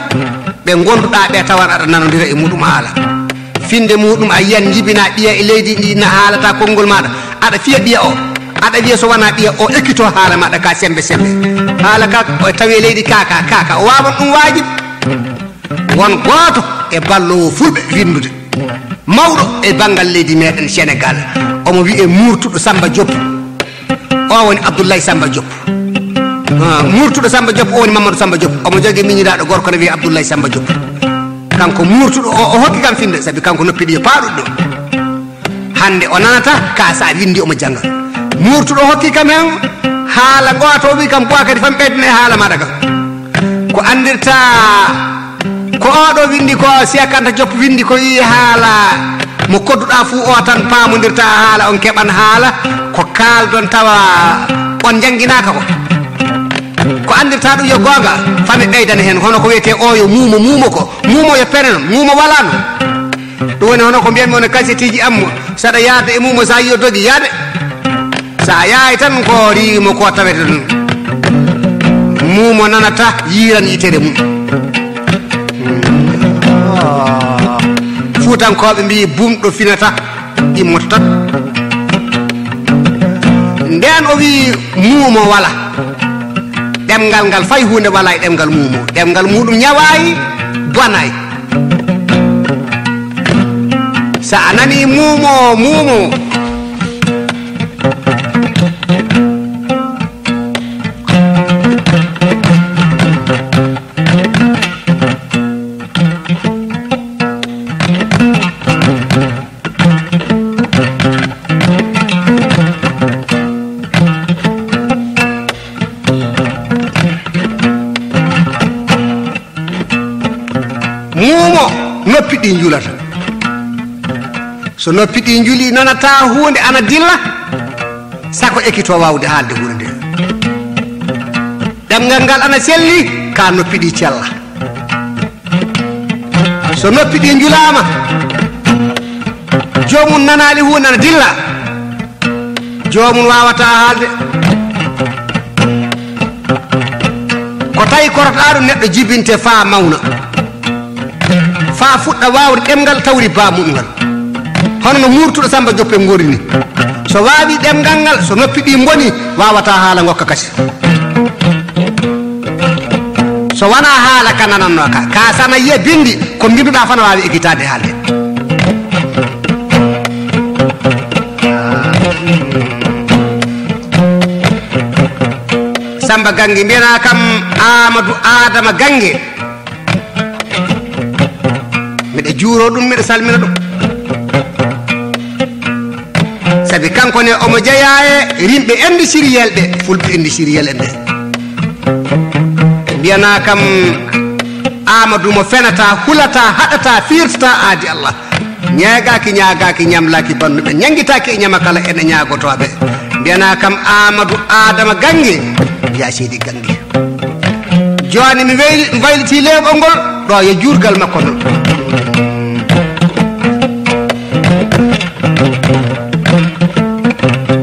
ɓe ngonduɗaa ɓe tawan aɗa nanondira e muɗum haala. Finnde muɗum a yiyan njibinaa ɓiya e leydi ndi na haalata konngol maaɗa, aɗa fiya ɓiya o, aɗa wiya so wonaa ɓiya o ekkito haala maaɗa ka semmbe semmbe. Haala ka o tawi e leydi ka, ka, ka, ka o waawan ɗum waajib. Won gooto e balloowo fulɓe winndude, mawɗo e banngal leydi meɗen Senegaal, omo wiyee Murtuɗo Samba Diop. O woni Abdoulaye Samba Diop. Ah, Murtuɗo Samba Diop, o woni Mamadou Samba Diop. Omo jogii miñiraaɗo gorko no wiyee Abdoulaye Samba Diop. Kanko Murtuɗo o, o hokki kam finnde, sabi kanko noppi ɗi yo paaɗuɗo ɗo. Hannde o nanata ka sa winndi omo jannga. Murtuɗo hokki kam hen haala gooto, o wi kam, Boakary, fam ɓeyden e haala maaɗa kam. Ko anndirta ko oɗo winndi ko, Seek Anta Diop winndi ko, wi haala mo kodduɗaa fuu o tan paamondirta haala, on keɓan haala ko kaaldon tawa on njannginaaka ko. Ko anndirta ɗum yo goonga, fami ɓeydana heen, hono ko wiyetee o yo muumo, muumo ko, muumo yo pene noon, muumo walaa noon. Ɗum woni hono ko mbiyanmi on e kaseteeji am, saɗa yaada e muumo, sa yiyo dogi, yaade. Sa yaawi tan ko riiwi mo ko tawete ɗum. Muumo nanata, yiiran yitere mum. Fuutankooɓe mbiyi bumɗo finata, immoto tan. Ndeen o wi muumo wala. Ɗemngal ngal fay huunde wala e ɗemngal muumo. Ɗemngal muɗum ñawaay, bonaay. Sa a nani muumo, muumo. Muumo, noppi ɗi njulata. So noppi ɗi njuli, nanataa huunde ana dilla, sako ekitoo waawde haalde huunde nde. Ɗemngal ngal ana selli, ka noppi ɗi cella. So noppi ɗi njulaama, joomum nanaali huunde ana dilla, joomum waawataa haalde. Ko tawi koroɗaa ɗum neɗɗo jibinte faa mawna, faa fuɗɗa waawde ɗemngal tawri baa muɗum ngal. Hono no muurtuɗo Samba Joppe ngori ni. So waawi ɗemngal ngal, so noppi ɗi mboni, waawataa haala ngokka kasi. So wanaa haala ka nanannoo ka, ka sana yiya binndi, ko mbinnduɗaa fana waawi ekitaade haalde. Samba Gange, mbiyanaa kam Amadou Adama Gange. Miɗo juuroo ɗum, miɗo salmina ɗum. Sabi kanko ne omo jeyaa e rimɓe industriel ɓe, fulɓe industriel en ɓe. Ɓe mbiyanaa kam Amadou mo fenataa, hulataa, haɗataa, fiirtataa aadi Allah. Ñeegaaki, ñaagaaki, ñamlaaki banndum en, ñanngitaaki e ñama kala ene ñaagotooɓe. Mbiyanaa kam Amadou Adama Gange, yaa seydi Gange. Jooni mi weyli-, mi waylitii leeɓol ngol, ɗo yo juurgal makko non.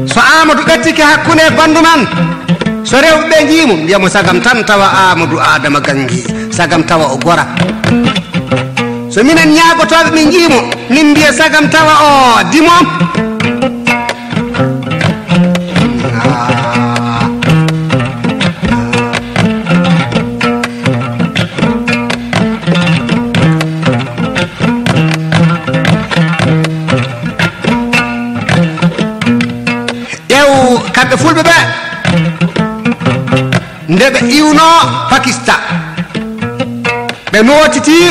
So Amadou ɓettike hakkunde e banndum en, so rewɓe ɓe njii mo, mbiya mo sagam tan tawa Amadou Adama Gange, sagam tawa o gora. So minen ñaagotooɓe min njii mo, min mbiya sagam tawa o dimo. Ƴeew, kamɓe fulɓe ɓe, nde ɓe iwnoo Pakistan, ɓe nootitii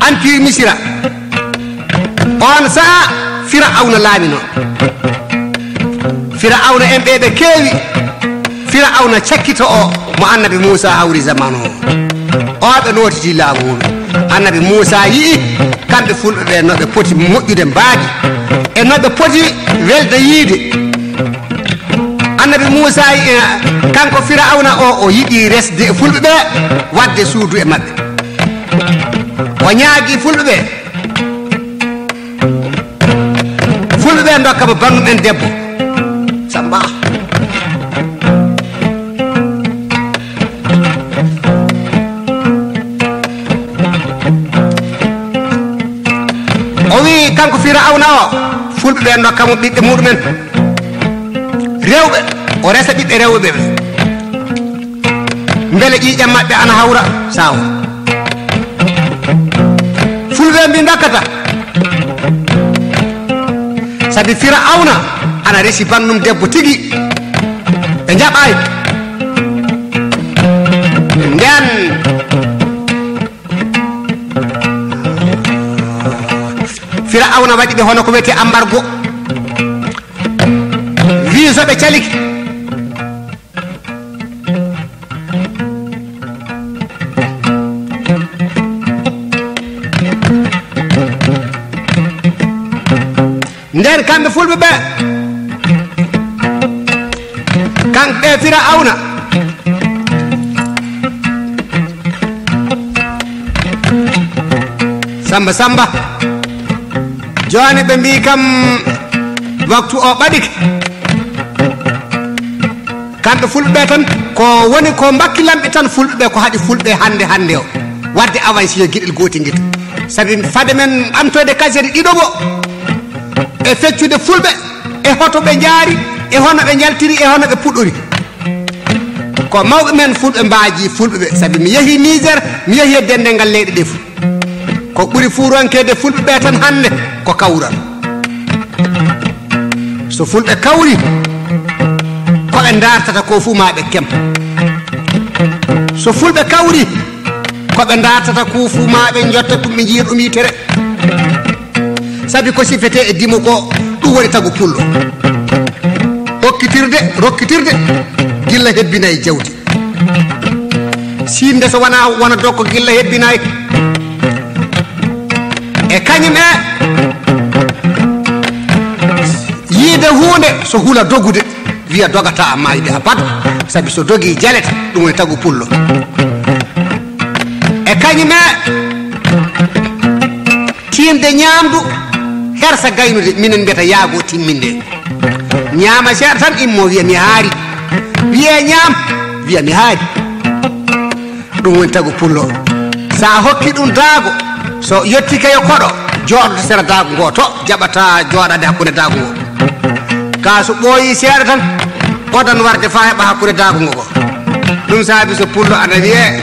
Empire Misira. Oon sa'a Firawna laaminoo. Firawna en ɓe ɓe keewi. Firawna cakkito o mo Annabi Muusa hawri zamanu o. O ɓe nootitii laamu mum. Annabi Muusa yi'i kamɓe fulɓe ɓe no ɓe poti moƴƴude mbaadi. E no ɓe poti welde yiide. Annabi Muusa, eh, kanko Firawna o, o yiɗi resde e fulɓe ɓe, waɗde suudu e maɓɓe. O ñaagi fulɓe ɓe, fulɓe ɓe ndokka mo banndum en debbo. Samba. O wi'i kanko Firawna o, fulɓe ɓe ndokka mo ɓiɓɓe muɗumen. Rewɓe, o resa ɓiɓɓe rewɓe ɓe. Mbele ƴiiƴam maɓɓe ana hawra, saawo. Fulɓe mbi ndokkata. Sabi Firawna ana resi banndum debbo tigi. Ɓe njaɓaay. Nden Firawna waɗi ɓe hono ko wiyetee ambargo. Wii so ɓe calike. Nden kamɓe fulɓe ɓe, kamɓe Firawna, Samba, Samba, jooni ɓe mbii kam waktu o ɓadike. Kamɓe fulɓe ɓe tan, ko woni ko mbakkilanɓe tan fulɓe ɓe, ko haɗi fulɓe hannde, hannde o waɗde avancé yo geɗel gootel ngel. Sabi fade men ɓamtoyde kaseti ɗiɗo o, e feccude fulɓe, e hoto ɓe njaari, e hono ɓe njaltiri, e hono ɓe puɗɗori. Ko mawɓe men fulɓe mbaaji fulɓe ɓe, sabi mi yehi Niger, mi yehi e denndangal leyɗe ɗe fof. Ko ɓuri fuurankeede fulɓe ɓe tan hannde ko kawral. So fulɓe kawri, ko ɓe ndartata ko fuu ma ɓe kem. So fulɓe kawri, ko ɓe ndartata ko fuu ma ɓe njotta ɗum ɓe njiira ɗum yitere. Sabi ko sifetee e dimo ko, ɗum woni tagu pullo. Okkitirde, rokkitirde, gilla hebbinay jawdi. Siinde so wona, wona dokko gilla hebbinay. E kañum e yiide huunde so hula dogude, wiya dogataa mayde abada, sabi so dogii jalete, ɗum woni tagu pullo. E kañum e tiinde ñaamdu, hersa gaynude, minen mbiyata yaago timminde. Ñaama seeɗa tan immo wiya mi haari. Wiye ñaam, wiya mi haari. Ɗum woni tagu pullo. Sa hokki ɗum daago, so yottike yo koɗo, jooɗoto sera daago ngo to, jaɓata jooɗaade hakkunde daago ngo. Ka so ɓooyi seeɗa tan, odan warde fa heɓa hakkunde daago ngo ko. Ɗum saabi so pullo ana wiye,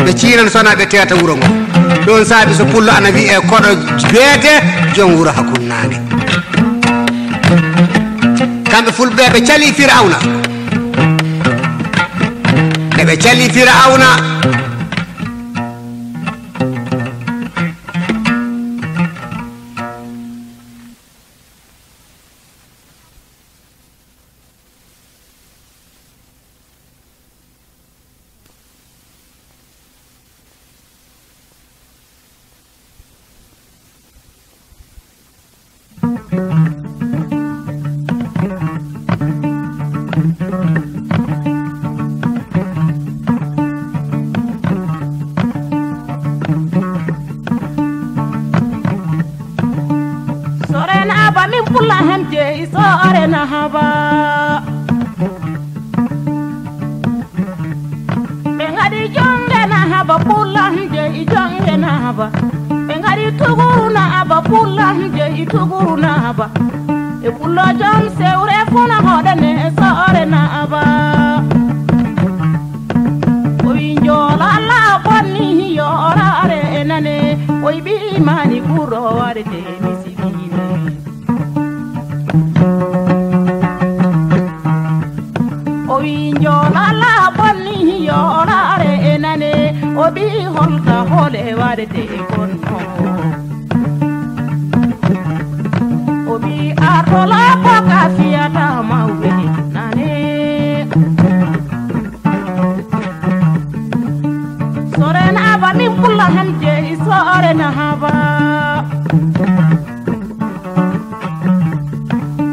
ɓe ciinan sona ɓe teeta wuro ngo. Ɗum saabi so pullo ana wiye koɗo beete, joom wuro hakkunde naange. Kamɓe fulɓe ɓe cali Firawna. Nde ɓe cali Firawna. Sorena aba min pulla han jeyi sorena haba. Ɓe ngaɗi jonge na haba pullan jeyi jonge na haba. Ɓe ngaɗi tuguru na haba pullan jeyi tuguru na haba. E pullo jom sewre funa hoɗene e soore na haba. O wi njola la bonni yo orare e nane. O wi ɓi mani kuro warete mi sigine. O wi njola la bonni yolare e nane. O ɓi holka hole waɗete e konno. O ɓi arɗo la boka fiyata mawɓe nane. Sorena ba min pulla han jeyi sorena haba.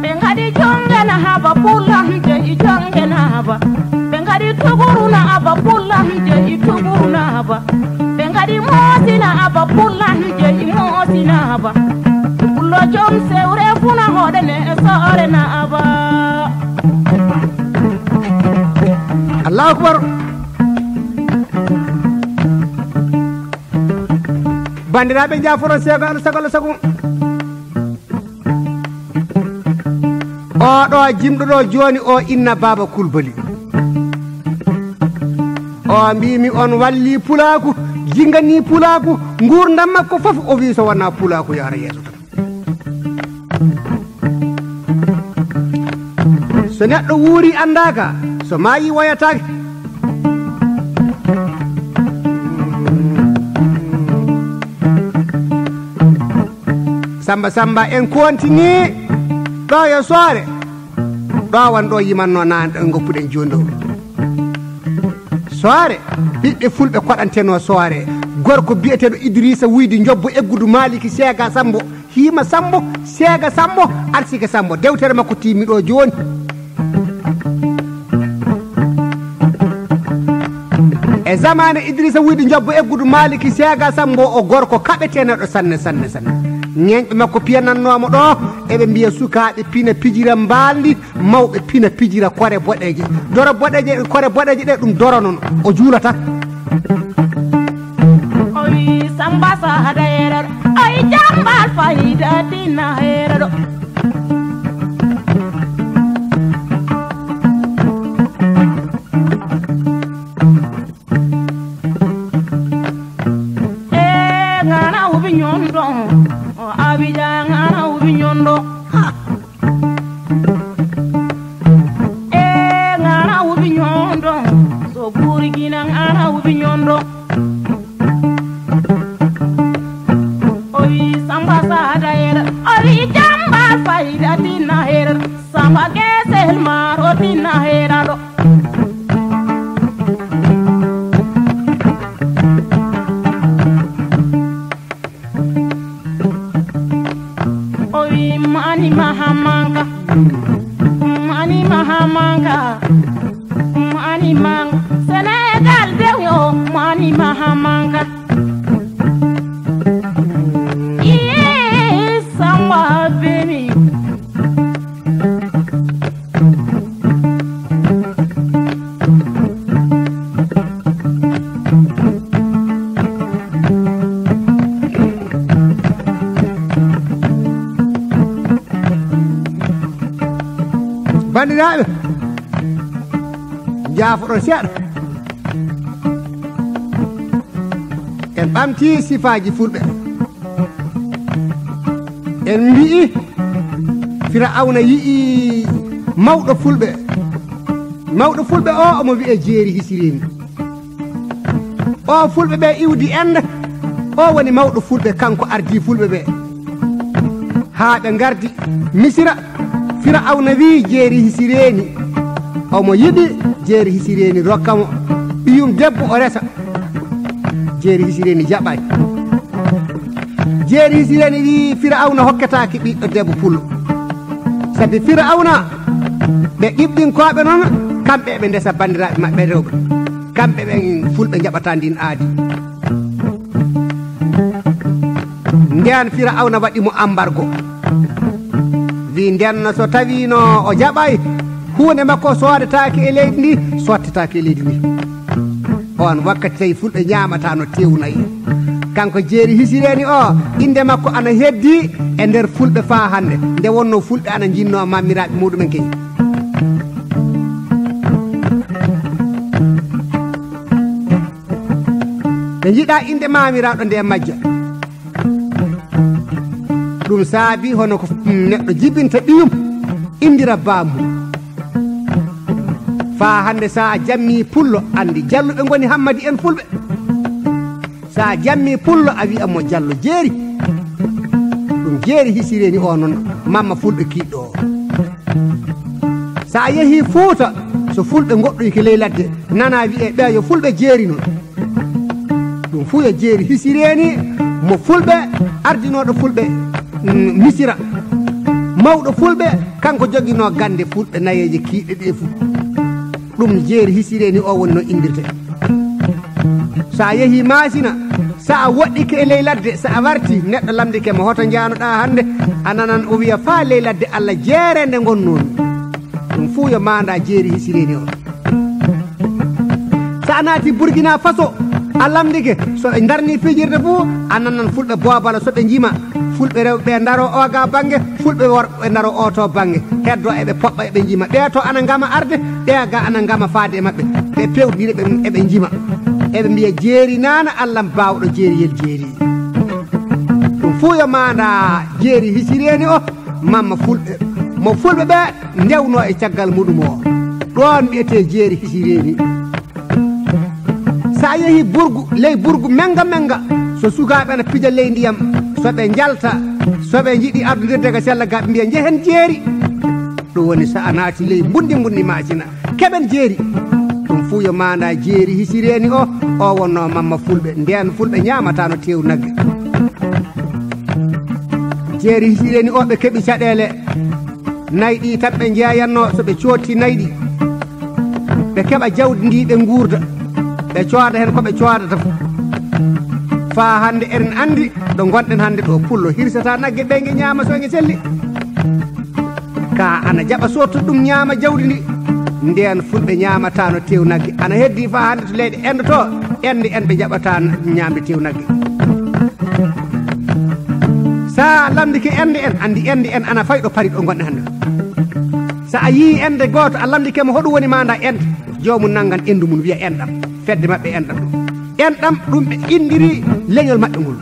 Ɓe ngaɗi jonge na haba pullan jeyi jonge na haba. Ɓe ngaɗi tuguru na haba pullan jeyi tuguru na haba. Ɓe ngaɗi moosi na haba pullan jeyi moosi na haba. Pullo jom sewre funa hoɗene e soore na haba. Allahu akbar. Bandiraɓe jaaforon seego Allah sago Allah sago. Oɗo jimɗo ɗo joni o inna Baba Kulbali. O mbimi on walli pulaku, jingani pulaku, ngurdam makko fof o wi so wona pulaku yahra yeeso tan. So neɗɗo wuuri anndaaka, so maayi woyataake. Samba Samba en continue ɗo yo soore. Ɗo won ɗo yimanno naan ɗo goppuɗen jooni ɗo. Soore, ɓiɓɓe fulɓe koɗanteno soore. Gorko biyeteɗo Idrissa Wuydi Njobbo Eggudu Maliki Seega Sambo. Hiima Sambo, Seega Sambo, Arsike Sambo. Dewtere makko timmi ɗo jooni. E zamaane Idrissa Wuydi Njobbo Eggudu Maliki Seega Sambo o gorko kaɓeteneɗo sanne, sanne, sanne. Ñeeñɓe makko piyanannoomo ɗo, eɓe mbiya sukaaɓe pina pijira mbaalndi, mawɓe pina pijira kore boɗeeje. Doro boɗeeje, kore boɗeeje ɗe ɗum doro noon, o juulata. O wi Samba Sada yere ɗo, o wi Jambal Fayda tinna yere ɗo. E ngana ubi nyondo, o abija ngana ubi nyondo. Ha. E ngana ubi nyondo, so burkina ngana ubi nyondo. O wi Samba Sada yere, o wi Jamba Fayda tinna yere, Samba Gesel Maro tinna yere ɗo. Banndiraaɓe, njaafoɗon seeɗa. En ɓamtii sifaaji fulɓe. En mbi'i Fira'awna yi'i mawɗo fulɓe. Mawɗo fulɓe o, omo wi'ee Jeeri Hisireeni. O fulɓe ɓe iwdi Ende, o woni mawɗo fulɓe, kanko ardii fulɓe ɓe. Haa ɓe ngardi Misira, Fira'awna wi'i Jeeri Hisireeni, omo yiɗi Jeeri Hisireeni rokka mo ɓiyum debbo o resa. Jeeri Hisireeni jaɓaay. Jeeri Hisireeni wi'i Fira'awna hokketaake ɓiɗɗo debbo pullo. Sabi Fira'awna, ɓe Qibɗinkooɓe noon, kamɓe ɓe ndesa banndiraaɓe maɓɓe rewɓe. Kamɓe ɓen fulɓe njaɓataa ndiin aadi. Ndeen Fira'awna waɗi mo ambargo. Wi'i ndeen no so tawiino o jaɓaay, huunde makko soodetaake e leydi ndi, sottetaake e leydi ndi. Oon wakkati tawi fulɓe ñaamataano teewu nayi. Kanko Jeeri Hisireeni o, innde makko ana heddii e nder fulɓe faa hannde, nde wonnoo fulɓe ana njinnoo maamiraaɓe muuɗumen keñi. Ɓe njiɗaa innde maamiraaɗo nde majja. Ɗum saabii hono ko neɗɗo jibinta ɓiyum, inndira baamum. Faa hannde, so a jammii pullo, anndi jalluɓe ngoni hammadi en fulɓe. So a jammii pullo, a wi'a mo Jallo Jeeri. Ɗum Jeeri Hisireeni o noon, mamma fulɓe kiiɗɗo o. So a yehii Fuuta, so fulɓe ngoɗɗoyke ley ladde, nana wi'ee ɓee yo fulɓe jeeri noon. Ɗum fuu yo Jeeri Hisireeni, mo fulɓe, ardinooɗo fulɓe, mm, Misira. Mawɗo fulɓe, kanko joginoo gannde fulɓe nayeeje kiiɗɗe ɗee fuu. Ɗum Jeeri Hisireeni o woni no inndirtee. So a yehii Maasina, so a woɗɗike e ley ladde, so a wartii, neɗɗo lamndike mo, "Hoto njaanoɗaa hannde?" A nanan o wi'a, "Faa ley ladde Alla jeereende ngonnoomi." Ɗum fuu yo maandaa Jeeri Hisireeni o. So a naati Burkina Faso, a lamndike, so ɓe ndarnii fijirde fuu, a nanan fulɓe boobala so ɓe njima. Fulɓe rewɓe ɓe ndaroo oo gaa bannge, fulɓe worɓe ɓe ndaroo oo too bannge. Heddoo eɓe poɓɓa, eɓe njima. Ɓee too ana ngama arde, ɓee gaa ana ngama faade e maɓɓe. Ɓe pewndira, ɓe, eɓe njima. Eɓe mbiya, "Jeeri naana, Alla baawɗo jeeriyel jeeri." Ɗum fuu yo maandaa Jeeri Hisireeni o, mamma fulɓe, mo fulɓe ɓe ndewnoo e caggal muɗum o. Ɗoon mbiyetee Jeeri Hisireeni. So a yehii Burgu, ley Burgu Menga Menga, so sukaaɓe ana pija ley ndiyam, so ɓe njalta, so ɓe njiɗi addudirde ga sella ga, ɓe mbiya, "Njehen Jeeri." Ɗum woni so a naati ley mbunndi mbunndi Maasina, keɓen Jeeri. Ɗum fuu yo maandaa Jeeri Hisireeni o, o wonnoo mamma fulɓe. Ndeen fulɓe ñaamataano teewu nagge. Jeeri Hisireeni o, ɓe keɓi caɗeele. Nayi ɗi tan ɓe njeeyannoo, so ɓe coodti nayi ɗi, ɓe keɓa jawdi ndi, ɓe nguurda, ɓe cooda heen ko ɓe coodata fof. Faa hannde eɗen anndi ɗo ngonɗen hannde ɗo, pullo hirsataa nagge ɓe, nge ñaama so nge selli. Ka ana jaɓa soodtude ɗum, ñaama jawdi ndi. Ndeen fulɓe ñaamataano teew nagge. Ana heddii faa hannde to leyɗe Ende to, Ende en ɓe njaɓataa ñaamde teew nagge. So a lamndike Ende en, anndi Ende en ana fay ɗo Pari ɗo ngonɗen hannde. So a yii Ende gooto, a lamndike mo hoɗum woni maandaa Ende, joomum nanngan enndu mum, wiya enɗam, fedde maɓɓe enɗam ɗum. Enɗam ɗum ɓe inndiri leñol maɓɓe ngol.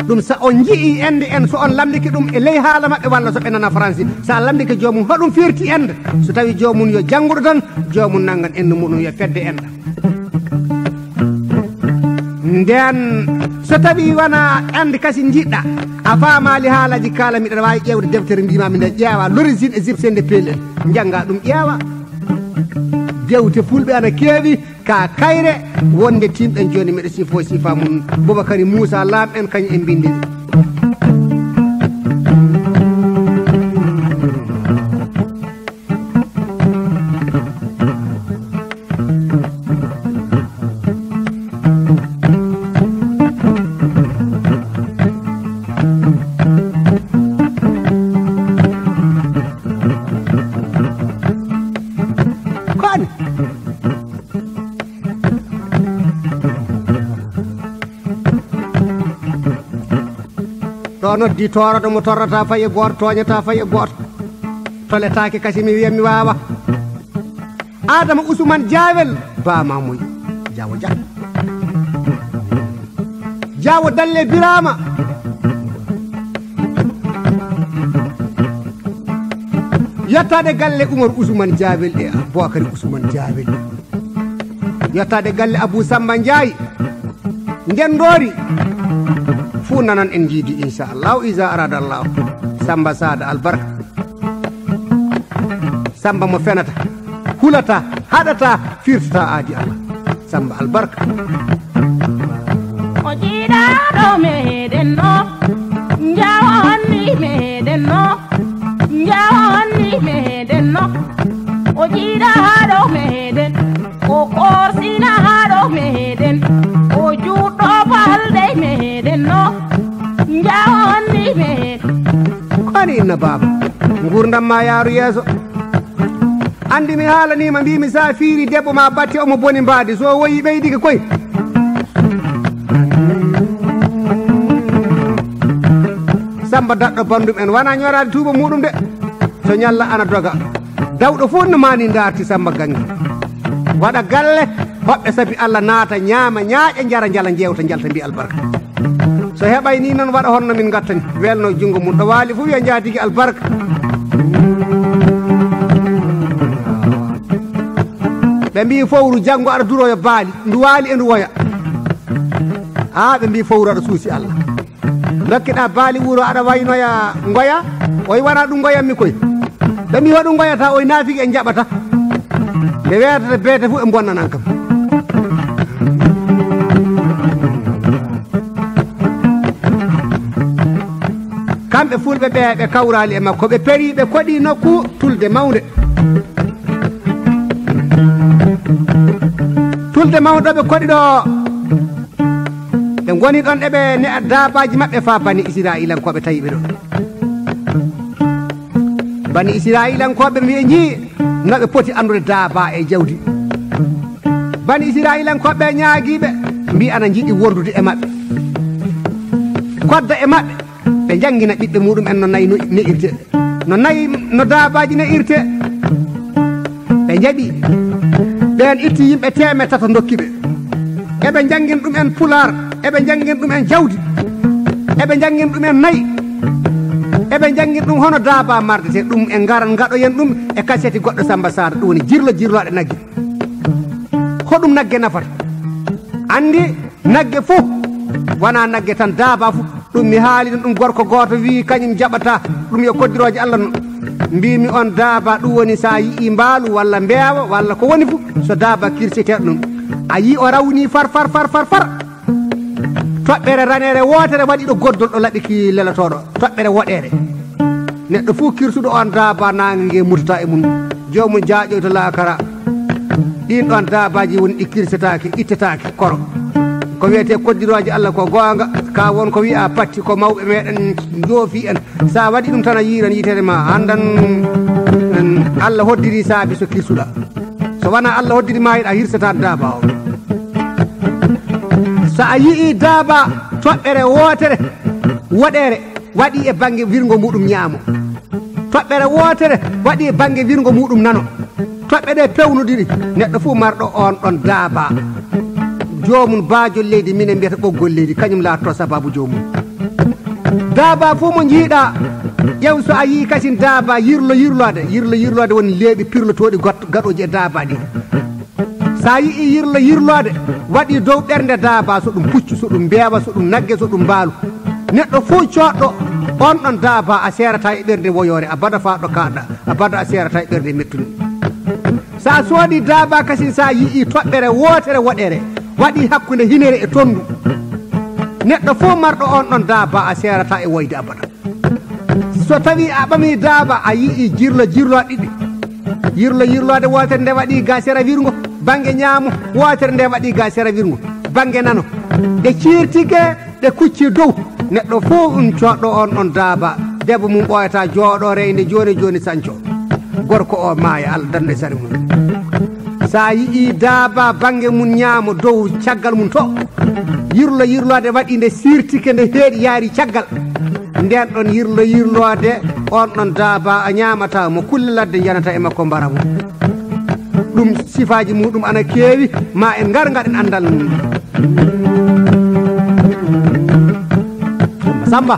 Ɗum so on nji'ii Ende en, so on lamndike ɗum e ley haala maɓɓe walla so ɓe nana Faransi, so a lamndike joomum hoɗum firti Ende, so tawii joomum yo jannguɗo tan, joomum nanngan enndu muɗum yo fedde enɗam. Ndeen, so tawii wonaa Ende kasi njiɗɗaa, a faamaali haalaaji kaala, miɗa waawi ƴeewde deftere mbiimaa mi nde ƴeewa, L'origine égyptienne des P L L, njanngaa ɗum ƴeewa. Dewte fulɓe ana keewi, ka kayre wonde timɗen jooni, miɗo sifoo sifa mum, Bubakari Muusa Laam en kañum e mbinndi. Kono ɗo noddi torrata mo torrata fay e gooto, tooñata fay e gooto. Toletaake kasi mi wiya mi waawa. Adama Usman Jaawel, Baa Mamoy, Jaawo Jah. Jaawo Dalle Biraama. Yettaade galle Umar Usman Jaawel e Bookari Usman Jaawel. Yettaade galle Abuu Samba Njaay. Nden ndoori. Fuu nanan en njiidi, inchallahu, iza arada Allah. Samba Saada albarka. Samba mo fenata, hulata, haɗata, firtata aadi Allah. Samba albarka. O jiiɗaaɗo meɗen no, njawonni meɗen no, njawonni meɗen no. O jiiɗaaɗo meɗen, o korsinaaɗo meɗen, o juutɗo balɗe meɗen no, njawonni meɗen. Ko ani inna baaba, nguurndam ma yaaru yeeso. Anndi mi haalaniima, mbiimi so a fiiri debbo ma batte omo boni mbaadi, so o woyi ɓeydike koy. Samba daɗɗo banndum en, wona ñoraade tuuba muɗum de. So ñalla ana doga. Dawɗo fof no maani ndaarti Samba Ganngi. Waɗa galle, hoɓɓe sabi Allah naata, ñaama, ñaaƴa, njara, njala, njeewta, njalta, mbiya albarka. So heɓay ni noon waɗa honno min ngattani. Welno junngo mum. Ɗo waali fof wiya njaatigi albarka. Ɓe mbii fowru janngo aɗa duroya baali. Ndu waali e ndu woya. Haa ɓe mbii fowru aɗa suusi Allah. Ndokkiɗa baali wuro aɗa waynoya ngoya. Oy wona ɗum ngoyanmi koy. Ɓe mbii hoɗum ngoyata, oy naafigi en njaɓata. Nde weetata beete fof e bonnanan kam. Kamɓe fulɓe ɓe, ɓe kawraali e makko, ɓe peri, ɓe koɗi nokku tulde mawnde. Tulde mawnde ɗo ɓe koɗi ɗo, ɓe ngoni ɗon eɓe ne'a daabaaji maɓɓe faa Bani Israa'iilankooɓe tawi ɓe ɗon. Bani Israa'iilankooɓe mbi'e njii no ɓe poti anndude daaba e jawdi. Bani Israa'iilankooɓe ñaagiiɓe mbii ana njiɗi wondude e maɓɓe. Kodda e maɓɓe, ɓe njanngina ɓiɓɓe muɗum en no nayi no ne'irte, no nayi no daabaaji ne'irte. Ɓe njaɓi. Ɓeen itti yimɓe teemeɗɗe tato ndokki ɓe. Eɓe njanngin ɗum en pulaar, eɓe njanngin ɗum en jawdi, eɓe njanngin ɗum en nayi, eɓe njanngin ɗum hono daaba mardete ɗum, e ngaran ngaɗoyen ɗum e kaseti goɗɗo Samba Saar, ɗum woni jirlo jirlooɗe nagge. Hoɗum nagge nafata? Anndi nagge fof wona nagge tan, daaba fof. Ɗum mi haali ɗum, ɗum gorko gooto wii kañum jaɓata ɗum yo koddirooje Allah no. Mbiimi on daaba ɗum woni so a yi'i mbaalu walla mbeewa walla ko woni fof, so daaba kirseteeɗo ɗum. A yii o rawni far, far, far, far, far. Toɓɓere raneere wootere waɗi ɗo goddol ɗo laɓi ki lelotooɗo. Toɓɓere woɗeere. Neɗɗo fof kirsuɗo on daaba naange nge mutata e mum. Joomum jaaƴoyto laakara. Ɗin ɗon daabaaji woni ɗi kirsetaake, ittetaake koro. Ko wiyetee koddirooje Allah ko goonga, ka won ko wi'a patti ko mawɓe meɗen njoofi en. Sa waɗi ɗum tan a yiiran yitere ma, anndan en Allah hoddiri saabi so kirsuɗa. So wona Allah hoddiri ma, a hirsata daaba o. So a yi'i daaba toɓɓere wootere, woɗeere, waɗi e bannge wirngo muɗum ñaamo. Toɓɓere wootere waɗi e bannge wirngo muɗum nano. Toɓɓe ɗe pewnodiri, neɗɗo fof marɗo on ɗon daaba. Joomum baajol leydi, minen mbiyata ɓoggol leydi, kañum laatoto sababu joomum. Daaba fof mo njiiɗa, ƴeew so a yii kasin daaba yirlo yirloade, yirlo yirloade woni leeɓi pirlotooɗi got-, gaɗooji e daaba ɗi. Sa yi'i yirlo yirloade, waɗi dow ɓernde daaba, so ɗum puccu, so ɗum mbeewa, so ɗum nagge, so ɗum mbaalu. Neɗɗo fof coodɗo on ɗon daaba, a seerata e ɓernde woyoore, abada faa ɗo kaaɗɗa, abada a seerata e ɓernde mettunde. Sa soodi daaba kasin, sa yi'i toɓɓere wootere woɗere, waɗi hakkunde hinere e tondu. Neɗɗo fof marɗo on ɗon daaba, a seerata e woyde abada. So tawi a ɓami daaba, a yi'i jirlo jirlo ɗiɗi. Yirlo yirloode wootere nde waɗi ga sera wirngo, bannge ñaamo, wootere nde waɗi ga sera wirngo, bannge nano. Ɗe ciirtike, ɗe kucci dow. Neɗɗo fof um coodɗo on ɗon daaba. Debbo mum ɓooyata jooɗo reynde jooni jooni sanco. Gorko o maaya, Allah danda e sari mum. Sa yi'i daaba bannge mum ñaamo dow caggal mum to. Yirlo yirloode waɗi nde siirtike nde heeɗi yaari caggal. Nden ɗon yirlo yirloode, on ɗon daaba a ñaamata mo, kulle ladde njanata e makko mbara mo. Ɗum sifaaji muɗum ana keewi, ma en ngar ngaɗen anndal mum. Samba.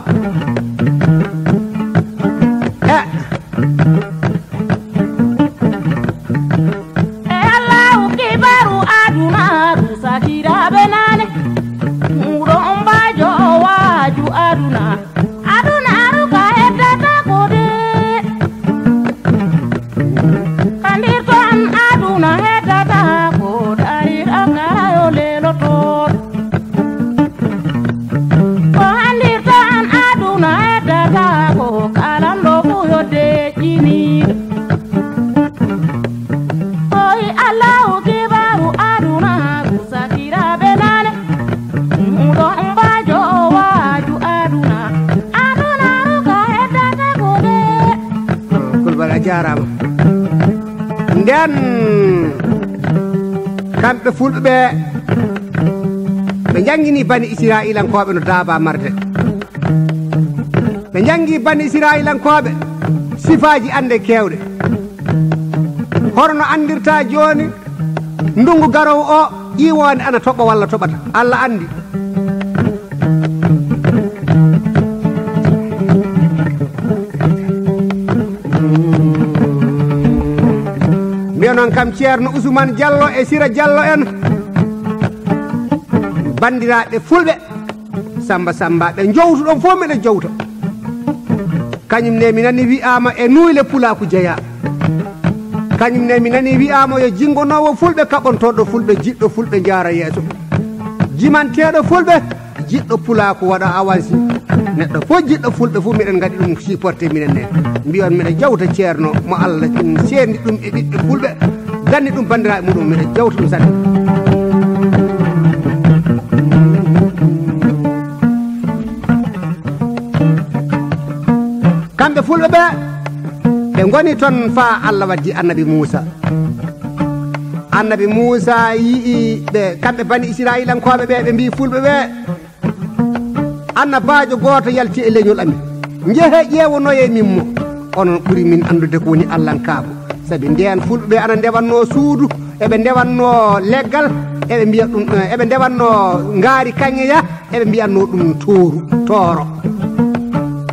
E. E Allahu kibaru aduna, sakiraaɓe nane. Muɗo on mbaajo waaju aduna. Aduna ruka heddata ko de. Kandirton aduna heddata ko, darira karayo leloto. Ko andirton aduna heddata ko, kalanɗo fu yo deƴƴini. Oyi Allahu kibaru aduna, sakiraaɓe nane. Muɗo mbaajo waaju aduna. Aduna ruka heddata ko de. Kulbal a jaaraama. Nden kamɓe fulɓe ɓe, ɓe njangini bani Israa'ilankooɓe no daaba marde. Ɓe njangi bani Israa'ilankooɓe sifaaji annde keewɗe. Hono no anndirta jooni, ndungu garoowo o, ƴiwoonde ana toɓa walla toɓata. Allah anndi. Mbiya noon kam Ceerno Usman Jallo e Sira Jallo en, banndiraaɓe fulɓe. Samba Samba, ɓe jowtuɗon fof miɗa jowta. Kañum ne mi nani wi'aama e nuyle pulaaku jeyaa. Kañum ne mi nani wi'aama yo jinngonoowo fulɓe, kaɓontorɗo fulɓe, jiɗɗo fulɓe jaara yeeso. Jimanteeɗo fulɓe, jiɗɗo pulaaku waɗa awansi. Neɗɗo fof jiɗɗo fulɓe fof miɗen ngaɗi ɗum supporté minen ne. Mbiyon miɗa jawta ceerno mo Allah ɗum seerndi ɗum e ɓiɓɓe fulɓe. Danni ɗum banndiraaɓe muɗum, miɗo jawta ɗum sanne. Kamɓe fulɓe ɓe, ɓe ngoni toon faa Allah waddi annabi Muusa. Annabi Muusa yi'i ɓe, kamɓe bani Israa'ilankooɓe ɓe, ɓe mbi'i fulɓe ɓe, Annabaajo gooto yalti e leñol amin. Njehee ƴeewonoyee min mo. Onon ɓuri min anndude ko woni Allankaagu. Sabi ndeen fulɓe ɓe ana ndewannoo suudu, eɓe ndewannoo leggal, eɓe mbiya ɗum, eh, eɓe ndewannoo ngaari kaŋŋeya, eɓe mbiyannoo ɗum tooru, tooro.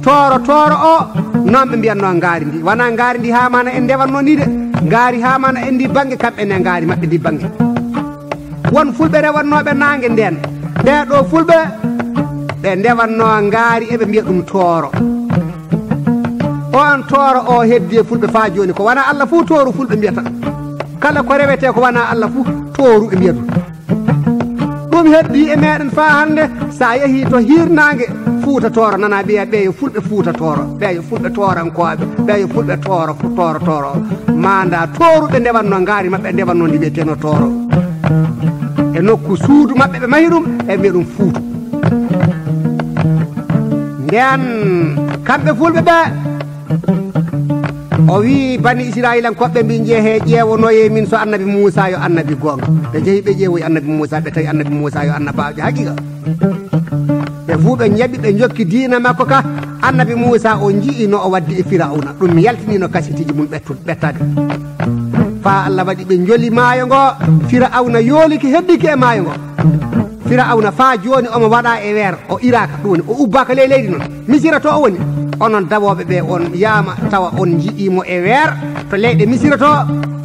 Tooro, tooro o, noon ɓe mbiyannoo ngaari ndi. Wanaa ngaari ndi haamaana en ndewannoo ndi de. Ngaari haamaana en ndi bannge, kamɓe ne ngaari maɓɓe ndi bannge. Won fulɓe rewannooɓe naange ndeen. Ɓee ɗoo fulɓe, ɓe ndewannoo ngaari, eɓe mbiya ɗum tooro. Oon tooro o heddi e fulɓe faa jooni. Ko wanaa Allah fuu tooru fulɓe mbiyata. Kala ko rewetee ko wanaa Allah fuu tooru ɓe mbiyata. Ɗum heddi e meɗen faa hannde, so a yehii to hiirnaange Fuuta Tooro, nana mbiya ɓee yo fulɓe Fuuta Tooro, ɓee yo fulɓe toorankooɓe, ɓee yo fulɓe tooro, fu-, tooro, tooro. Maanda tooru ɓe ndewannoo ngaari maɓɓe, ndewannoo ndi wiyeteeno tooro. E nokku suudu maɓɓe ɓe mahi ɗum, e mbiya ɗum Fuutu. Nden kamɓe fulɓe ɓe, o wi'i bani Israa'iilankooɓe ɓe mbi, "Njehee ƴeewonoyee min so annabi Muusaa yo annabi goonga." Ɓe njehi ɓe ƴeewoyi annabi Muusaa, ɓe tawi annabi Muusaa yo annabaajo haqiiqa. Ɓe fuu ɓe njaɓi, ɓe njokki diina makko ka. Annabi Muusaa o nji'i no o waddi e Firawna. Ɗum yaltini no kasitiiji mum ɓettu-, ɓettaade. Faa Allah waɗi ɓe njoli maayo ngo, Firawna yooliki heddiki e maayo ngo. Firawna faa jooni omo waɗaa e weer, o iraaka, ɗum woni o ubbaaka ley leydi noon. Misira to o woni, onon dawooɓe ɓe, on yaama tawa on nji'ii mo e weer to leyɗe Misira to,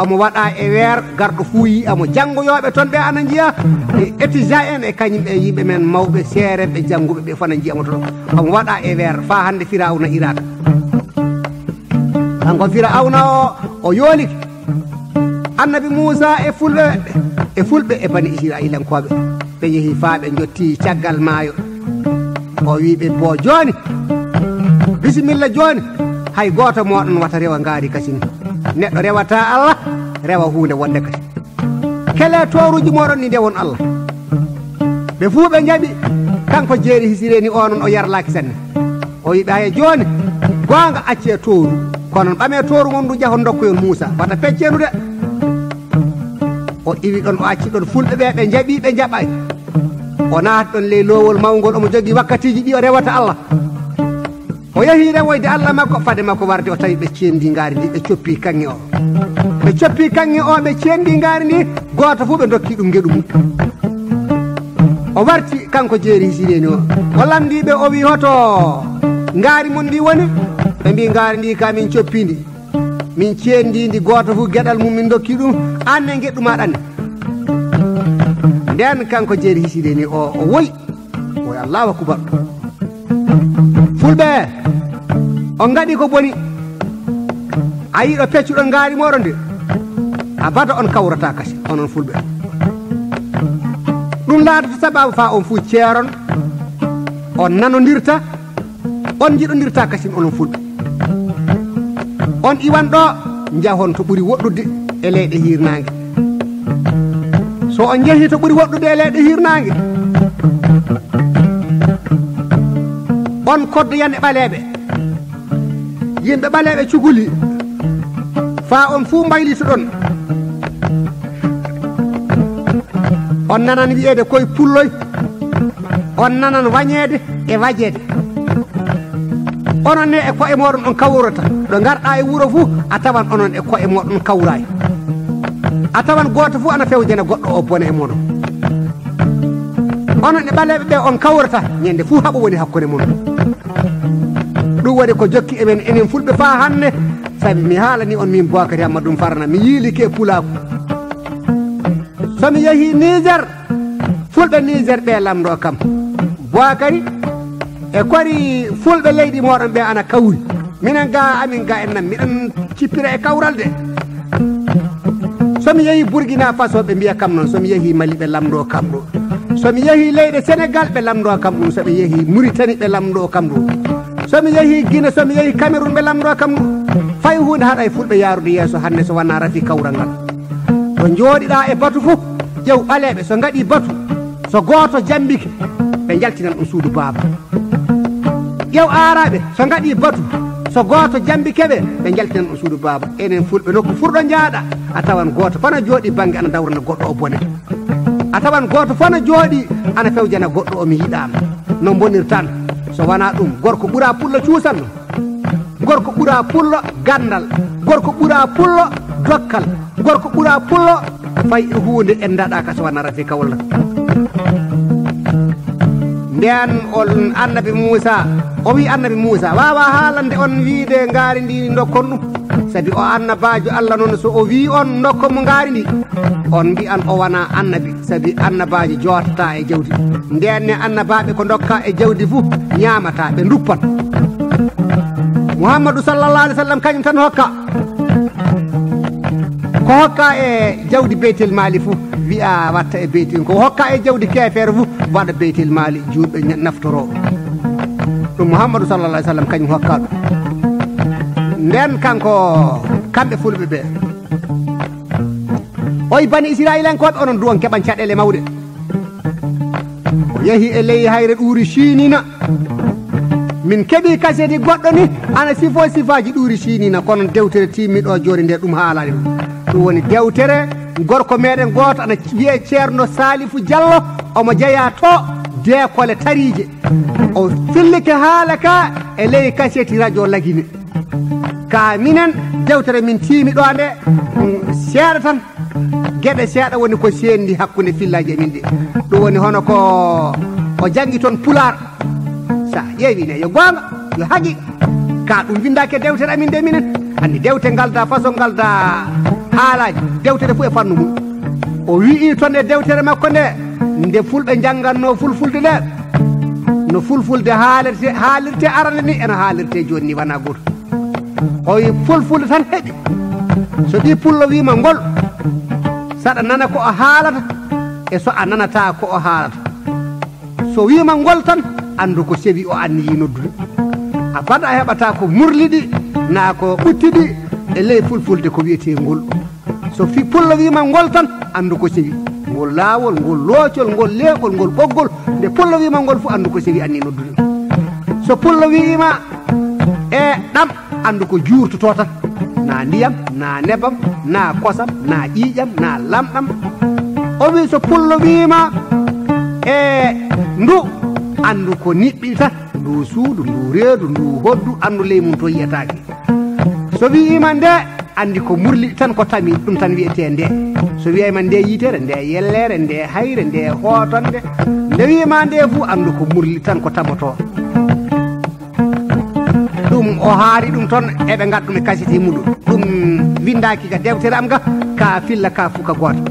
omo waɗaa e weer, garɗo fuu yi'a mo. Janngoyooɓe toon ɓe ana njiya, e étudiant en e kañum e yimɓe men mawɓe seerenɓe jannguɓe ɓe fof ana njiya mo toon. Omo waɗaa e weer faa hannde Firawna iraaka. Kanko Firawna o, o yoolike. Annabi Muusaa e fulɓe, e fulɓe e bani Israa'iilankooɓe. Ɓe njehi faa ɓe njottii caggal maayo. O wii ɓe, "Bo jooni, bisimilla jooni, hay gooto mooɗon wata rewa ngaari kasin. Neɗɗo rewataa Allah, rewa huunde wonde kasin. Kelee tooruuji mooɗon ɗi ndewon Allah." Ɓe fuu ɓe njaɓi, kanko Jeeri Hisireni o noon o yarlaaki sanne. O wi'i ɓe, "Haya jooni, goonga accee tooru, kono ɓamee tooru ngon ndu njahon ndokkoyon Muusaa, wata peccee ndu de." O iwi ɗon, o acci ɗon fulɓe ɓe, ɓe njaɓi, ɓe njaɓaay. O naati ɗon ley lowol mawngol, omo jogii wakkatiiji ɗi o rewata Allah. O yehi rewoyde Allah makko, fade makko warde o tawi ɓe cendi ngaari ndi, ɓe coppi kaŋŋe o. Ɓe coppi kaŋŋe o, ɓe cendi ngaari ndi, gooto fof ɓe dokki ɗum ngeɗu mum. O warti kanko Jeeri Hisireeni o. O lamndii ɓe, o wii, "Hoto ngaari mon ndi woni?" Ɓe mbii, "Ngaari ndi ka min coppi ndi. Min cendi ndi, gooto fof geɗal mum min dokki ɗum, an ne ngeɗu ma ɗan." Nden kanko Jeeri Hisireeni o, o woyi. Woyi, Allahu Akbar. Fulɓe, on ngaɗi ko boni. A yiɗo peccuɗon ngaari mooɗon de. Abada on kawrata kasi, onon fulɓe. Ɗum laatata sababu faa on fuu ceeron. On nanondirta. On njiɗondirta kasin, onon fulɓe. On iwan ɗo, njahon to ɓuri woɗɗude e leyɗe hiirnaange. So on njehi to ɓuri woɗɗude e leyɗe hiirnaange, on koddoyan e ɓaleeɓe. Yimɓe ɓaleeɓe cuguli, faa on fuu mbaylitoɗon. On nanan wi'eede koye pulloy, on nanan wañeede e wajeede. Onon ne e ko'e mooɗon on kawrata. Ɗo ngarɗaa e wuro fuu, a tawan onon e ko'e mooɗon kawraay. A tawan gooto fuu ana fewjana goɗɗo o bone e mooɗon. Onon e ɓaleeɓe ɓe on kawrata, ñande fuu haɓo woni hakkunde mon. Ɗum waɗi ko jokki e men, enen fulɓe faa hannde, sabi mi haalani on min Bookari Hammadun Farana, mi yiilike e pulaaku. So mi yehii Niijer, fulɓe Niijer ɓe lamndoo kam. Bookari, e kori fulɓe leydi mooɗon ɓe ana kawri. Minen ga amin ga en nan, miɗen cippira e kawral de. So mi yehii Burkina Faso, ɓe mbiya kam noon. So mi yehii Mali, ɓe lamndoo kam ɗo. So mi yehii leyɗe Senegal, ɓe lamndoo kam ɗum. So mi yehii Muritani, ɓe lamndoo kam ɗum. So mi yehii Gine, so mi yehii Cameroun, ɓe lamndoo kam ɗum. Fay huunde haɗay fulɓe yaarude yeeso hannde so wanaa rafi kawral ngal. To njooɗiɗaa e batu fof, ƴeew ɓaleeɓe so ngaɗii batu, so gooto jammbike, ɓe njaltinan ɗum suudu baaba. Ƴeew aaraaɓe so ngaɗii batu, so gooto jammbike ɓe, ɓe njaltinan ɗum suudu baaba. Enen fulɓe, nokku fuu ɗo njaaɗaa, a tawan gooto fof na jooɗii bannge ana dawrana goɗɗo o bone. A tawan gooto fof na jooɗii ana fewjana goɗɗo o mi yiɗaama. No mbonirtan, so wanaa ɗum, gorko ɓuraa pullo cuusanno. Gorko ɓuraa pullo ganndal. Gorko ɓuraa pullo dokkal. Gorko ɓuraa pullo fay e huunde en ndaɗaaka so wanaa rafi kawral. Nden on annabi Muusa, o wi'i annabi Muusa, waawaa haalande on wiide ngaari ndi ndokkon ɗum. Sabi o annabaajo Allah noon, so o wi'i on ndokkon mo ngaari ndi, on mbi'an o wanaa annabi. Sabi annabaajo jootataa e jawdi. Ndeen ne annabaaɓe ko ndokkaa e jawdi fuu ñaamataa, ɓe nduppan. Muhammadu sallallahu alaihi wasallam kañum tan hokka. Ko hokka e jawdi Beytel Maali fuu, wi'a watta e Beytel, ko hokka e jawdi keefeero fuu, waɗa Beytel Maali, juulɓe ña-, naftoroo. Ɗum Muhammadu sallallahu alaihi wasallam kañum hokka ɗum. Nden kanko, kamɓe fulɓe ɓe, oy bani Israa'ilankooɓe, onon du on keɓan caɗeele mawɗe. O yehi e ley hayre Ɗuuri Siiniina. Min keɓii kaseti goɗɗo ni, ana sifoo sifaaji Ɗuuri Siiniina, kono dewtere timmi ɗo jooni nde ɗum haalaani ɗum. Ɗum woni dewtere gorko meɗen gooto ana wiyee Ceerno Saalifu Jallo, omo jeyaa to Deekole Tariije. O fillike haala ka e ley kaseti rajo Lagine. Ka minen, dewtere min tiimi ɗo nde, mm, seeɗa tan, geɗe seeɗa woni ko seendi hakkunde fillaaji amin ɗi. Ɗum woni hono ko o janngi toon Pulaar. Sa ƴeewi ne, yo goonga, yo haqiiqa. Ka ɗum winndaaki e dewtere amin nde minen. Anndi dewte ngalda façon ngalda haalaaji, dewtere fof e fannu mum. O wi'i toon e dewtere makko nde, nde fulɓe njanngatnoo fulfulde nde, no fulfulde haalirte, haalirte arande ni, eno haalirte jooni ni, wanaa gootum. O wi fulfulde tan heɓi. So ɓii pullo wiima ngol, saɗa nana ko o haalata, e so a nanataa ko o haalata. So wiima ngol tan, anndu ko sewi o anniyii noddude. Abada a heɓataa ko murliɗi, naa ko ɓuttiɗi e ley fulfulde ko wiyetee ngol. So fi pullo wiima ngol tan, anndu ko sewi. Ngol laawol, ngol loocol, ngol leeɓol, ngol ɓoggol, nde pullo wiima ngol fof, anndu ko sewi anni noddude. So pullo wiima e ɗam, anndu ko juurtotoo tan. Naa ndiyam, naa nebam, naa kosam, naa ƴiiƴam, naa lamɗam. O wi so pullo wiima e ndu, Anndu ko niɓɓiɗi tan, ndu suudu, ndu reedu, ndu hoddu, anndu ley mum to yiyataake. So wiyiima nde, anndi ko murliɗi tan ko tami, ɗum tan wiyetee nde. So wiyiima nde yitere, nde yellere, nde hayre, nde hootande, nde wiyiima nde fuu, anndu ko murliɗi tan ko tamotoo. Ɗum o haari ɗum toon, eɓe ngadda ɗum e kaseti muɗum. Ɗum winndaaki ga dewtere am ga, ka filla ka fuka goota.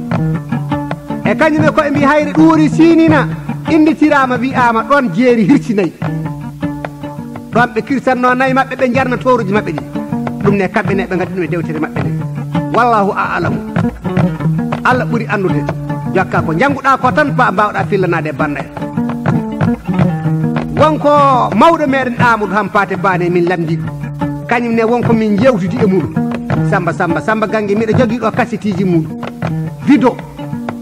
E kañum e koɓe mbi hayre ɗuuri siinina, innditiraama, wiyaama ɗoon jeeri hirsi nayi. Ɗoon ɓe kirsanno nayi maɓɓe, ɓe njarna tooruuji maɓɓe ɗi. Ɗum ne kamɓe ne ɓe ngaddi ɗum e dewtere maɓɓe nde. Wallahu a'lamu. Allah ɓuri anndude. Jokka ko njannguɗaa ko tan, pa mbaawɗaa fillanaade e bannda en. Wonko mawɗo meɗen Amadou Hampate Bane min lamndii ɗum. Kañum ne wonko min njeewtidi e muɗum. Samba, Samba, Samba Gange, miɗo jogii ɗo kasetiiji muɗum. Video.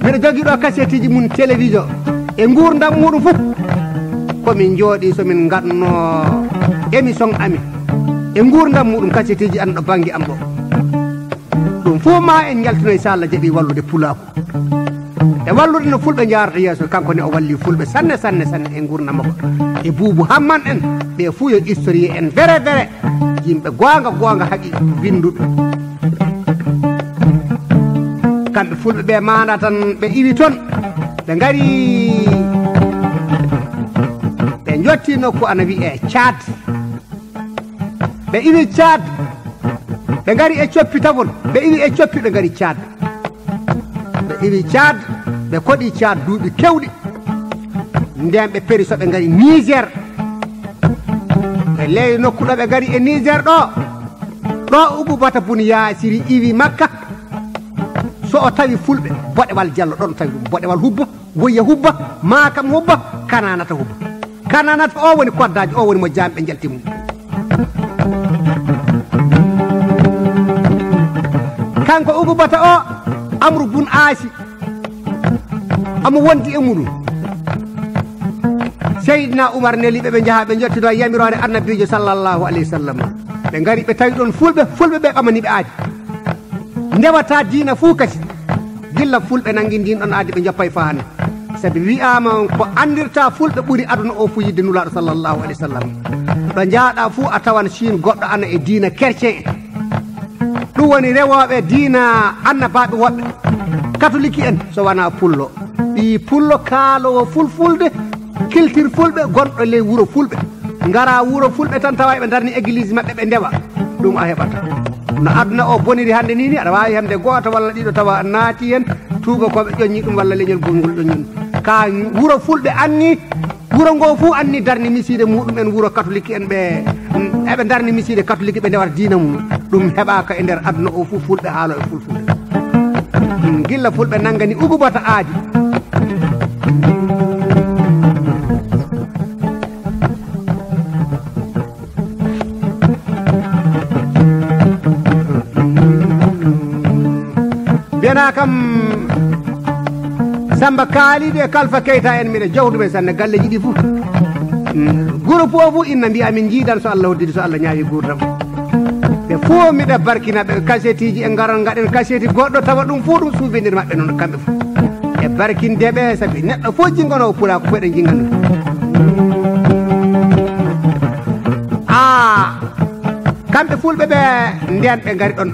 Miɗo jogii ɗo kasetiiji mum, télévision. E nguurndam muɗum fof. Ko min njooɗii so min ngaɗno émission amin. E nguurndam muɗum kasetiiji an ɗo bannge am ɗo. Ɗum fof ma en njaltino, inchallah, jaɓi wallude pulaaku. E wallude no fulɓe njaarata yeeso, kanko ne o walli fulɓe sanne, sanne, sanne e nguurndam makko. E Buubu Hamman en, ɓe fuu yo historien en, vere, vere. Yimɓe goonga, goonga haqiiqa winnduɓe. Kamɓe fulɓe ɓe maana tan ɓe iwi toon, ɓe ngari, ɓe njotti nokku ana wiyee Caad. Ɓe iwi Caad, ɓe ngari e coppi tawon, ɓe iwi e coppi, ɓe ngari Caad. Ɓe iwi Caad, ɓe koɗi Caad duuɓi kewɗi. Nden ɓe peri so ɓe ngari Niger. E ley nokku ɗo ɓe ngari e Niger ɗo, ɗo Ugu Bata Bun Yaasiri iwi Makka. So o tawi fulɓe, Boɗewal Jallo ɗon tawi ɗum. Boɗewal hubba, Woyya hubba, Maakam hubba, Kananata hubba. Kananata o woni koddaajo, o woni mo jaamɓe njalti mum. Kanko Ugu Bata o, Amru Bun Aasi, omo wondi e muɗum. Seydina Umar neli ɓe, ɓe njaha ɓe njottino yamiroore Annabiijo sallallahu alayhi wa sallam. Ɓe ngari ɓe tawi ɗon fulɓe, fulɓe ɓe ɓamani ɓe aadi. Ndewata diina fuu kasi. Gilla fulɓe nangi ndin ɗon aadi ɓe njoppa e fahane. Sabi wi'aama ko anndirta fulɓe ɓuri aduna o fuu yidde Nulaaɗo sallallahu alayhi wa sallam. Ɗo njaaɗa fuu a tawan Siin goɗɗo ana e diina kercen en. Ɗum woni rewooɓe diina annabaaɓe woɓɓe. Katoliki en so wanaa pullo. Ɓii pullo kaaloowo fulfulde, kiltir fulɓe, gonɗo ley wuro fulɓe. Ngara wuro fulɓe tan tawa eɓe ndarni église maɓɓe ɓe ndewa. Ɗum a heɓata. No aduna o boniri hannde ni, ni aɗa waawi hemde gooto walla ɗiɗo tawa naati hen, tuubakooɓe ƴoññi ɗum walla leñol gongol ƴoññi ɗum. Ka wuro fulɓe anni, wuro ngo fuu anni darni misiide muɗum en, wuro katoliki en ɓe, mm, eɓe darni misiide katoliki ɓe ndewata diina mum. Ɗum heɓaaka e nder aduna o fuu, fulɓe haalo e fulfulde. Mm, gilla fulɓe nanngani Ugu Bata aadi. Mbiyanaa kam Samba Kaalidi e Kalfa Keyta en, miɗo jowdu ɓe sanne, galleeji ɗi fof. Mm, groupe o fof inna mbiya min njiidan so Allah hoddiri, so Allah ñaawi guurdam. Ɓe fof miɗa barkina ɓe, kasetiiji e ngaran ngaɗen kaseti goɗɗo tawa ɗum fof ɗum souvenir maɓɓe noon kamɓe fof. E barkinde ɓe sabi neɗɗo fof jingono o pula ko fof eɗen jingana. Ah, kamɓe fulɓe ɓe nden ɓe ngari ɗon.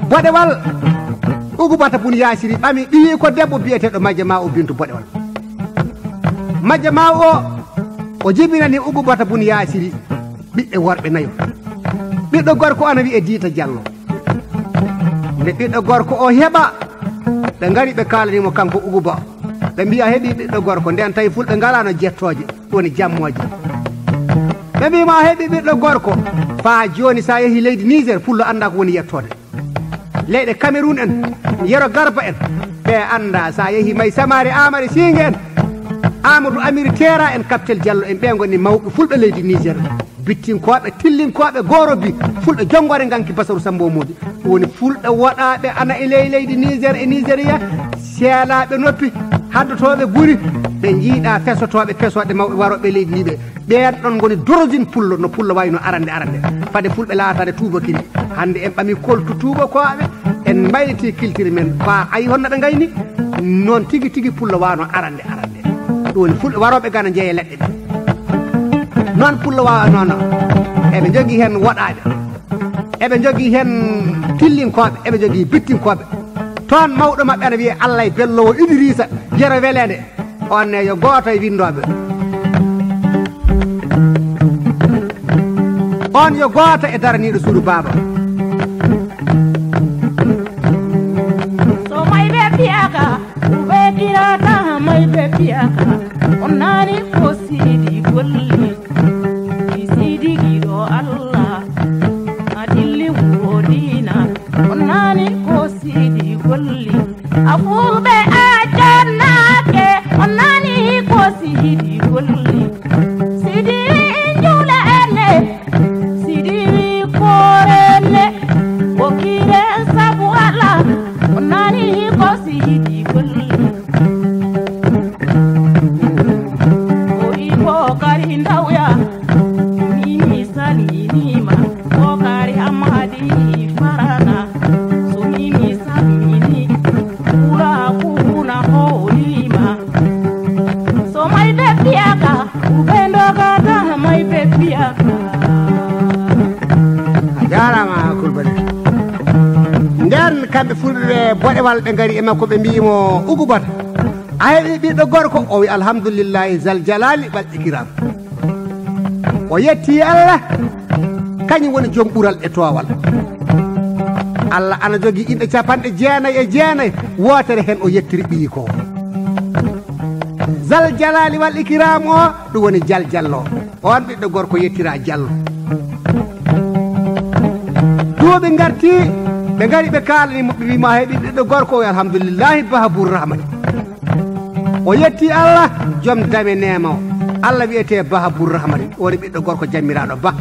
Boɗewal, Ugu Bata Bun Yaasiri ɓami ɓiyi ko debbo biyeteeɗo Majja Ma o Bintu Boɗewal. Majja Ma o, o jibinani Ugu Bata Bun Yaasiri ɓiɓɓe worɓe nayo. Ɓiɗɗo gorko ana wiyee Diita Jallo. Nde ɓiɗɗo gorko o heɓa, ɓe ngari ɓe kaalani mo kanko Ugu Ba. Ɓe mbiya heɓi ɓiɗɗo gorko, nden tawi fulɓe ngalaano jettooje. Woni jammooje. Ɓe mbii ma heɓi ɓiɗɗo gorko. Faa jooni sa yehi leydi Niger, pullo annda ko woni yettoode. Leyɗe Cameroun en, Yero Garba en, ɓe annda sa yehi may Samari Amari Singe en, Amadou Amiri Tera en, Kaptel Diallo en, ɓe ngoni mawɓe fulɓe leydi Niger. Bittinkooɓe, tillinkooɓe, gorobi, fulɓe jonngoore nganki Basaru Sambo Modi. Woni fulɓe woɗaaɓe ana e ley leydi Niger e Nigeria, seelaaɓe noppi, haddotooɓe guri, ɓe njiiɗa fesotooɓe, pesooɓe mawɓe warooɓe leydi ndi ɓe. Ɓeen ɗon ngoni dorosine pullo, no pullo wayi no arande arande. Fade fulɓe laataade tuubakiri. Hannde en ɓami koltu tuubakooɓe, en mbaylitii kiltiri men. Ko a ayi honno ɓe ngayni? Noon tigi tigi pullo wano arande arande. Ɗum woni fulɓe warooɓe Gana njeeya leɗɗe ɗe. Noon pullo waawa noon. Eɓe njogii heen woɗaaɓe. Eɓe njogii heen tillinkooɓe, eɓe njogii bittinkooɓe. Toon mawɗo maɓɓe ana wiyee Allah e Bello o Idrisa Yero Weleende. On ne yo gooto e winndooɓe. On yo gooto e daraniiɗo suudu baaba. So mayɓe fiyaka, ɓe kirata mayɓe fiyaka. On nani ko sidi golli, sidi giɗo Allah, a dilli wuro dina. On nani ko sidi golli, a fulɓe a jannake. On nani ko sidi golli, sidi njula ele. Sidi wi korelle, o kire sabu ala, o nani ko sidi golle. O wi ko kari ndawya, mimi salinima, ko kari hamadi farana, so mimi salini, kura kuna holima. So mayɓe fiyaka, ɓe ndogata mayɓe fiyaka. A jaaraama, Kulbali. Nden kamɓe fulɓe ɓe boɗewal ɓe ngari e makko, ɓe mbiyi mo, "Ugu Bata, a heɓi ɓiɗɗo gorko?" O wi, "Alhamdulillahi zal jalali wal ikiram." O yetti Allah, kañum woni joom ɓural e toowal. Allah ana jogii inɗe capanɗe jeenayi e jeenayi, wootere heen o yettiri ɓiyi ko. Zal jalali wal ikiram o, ɗum woni jal jallo. On ɓiɗɗo gorko yettira jallo. Duuɓi ngarti, ɓe ngari ɓe kaalani mo, ɓe wi ma heɓi ɓiɗɗo gorko o, alhamdulillahi, Bahabur Rahmani. O yetti Allah, joom dame neema o. Allah wiyetee Bahabur Rahmani, woni ɓiɗɗo gorko jammiraaɗo Ba.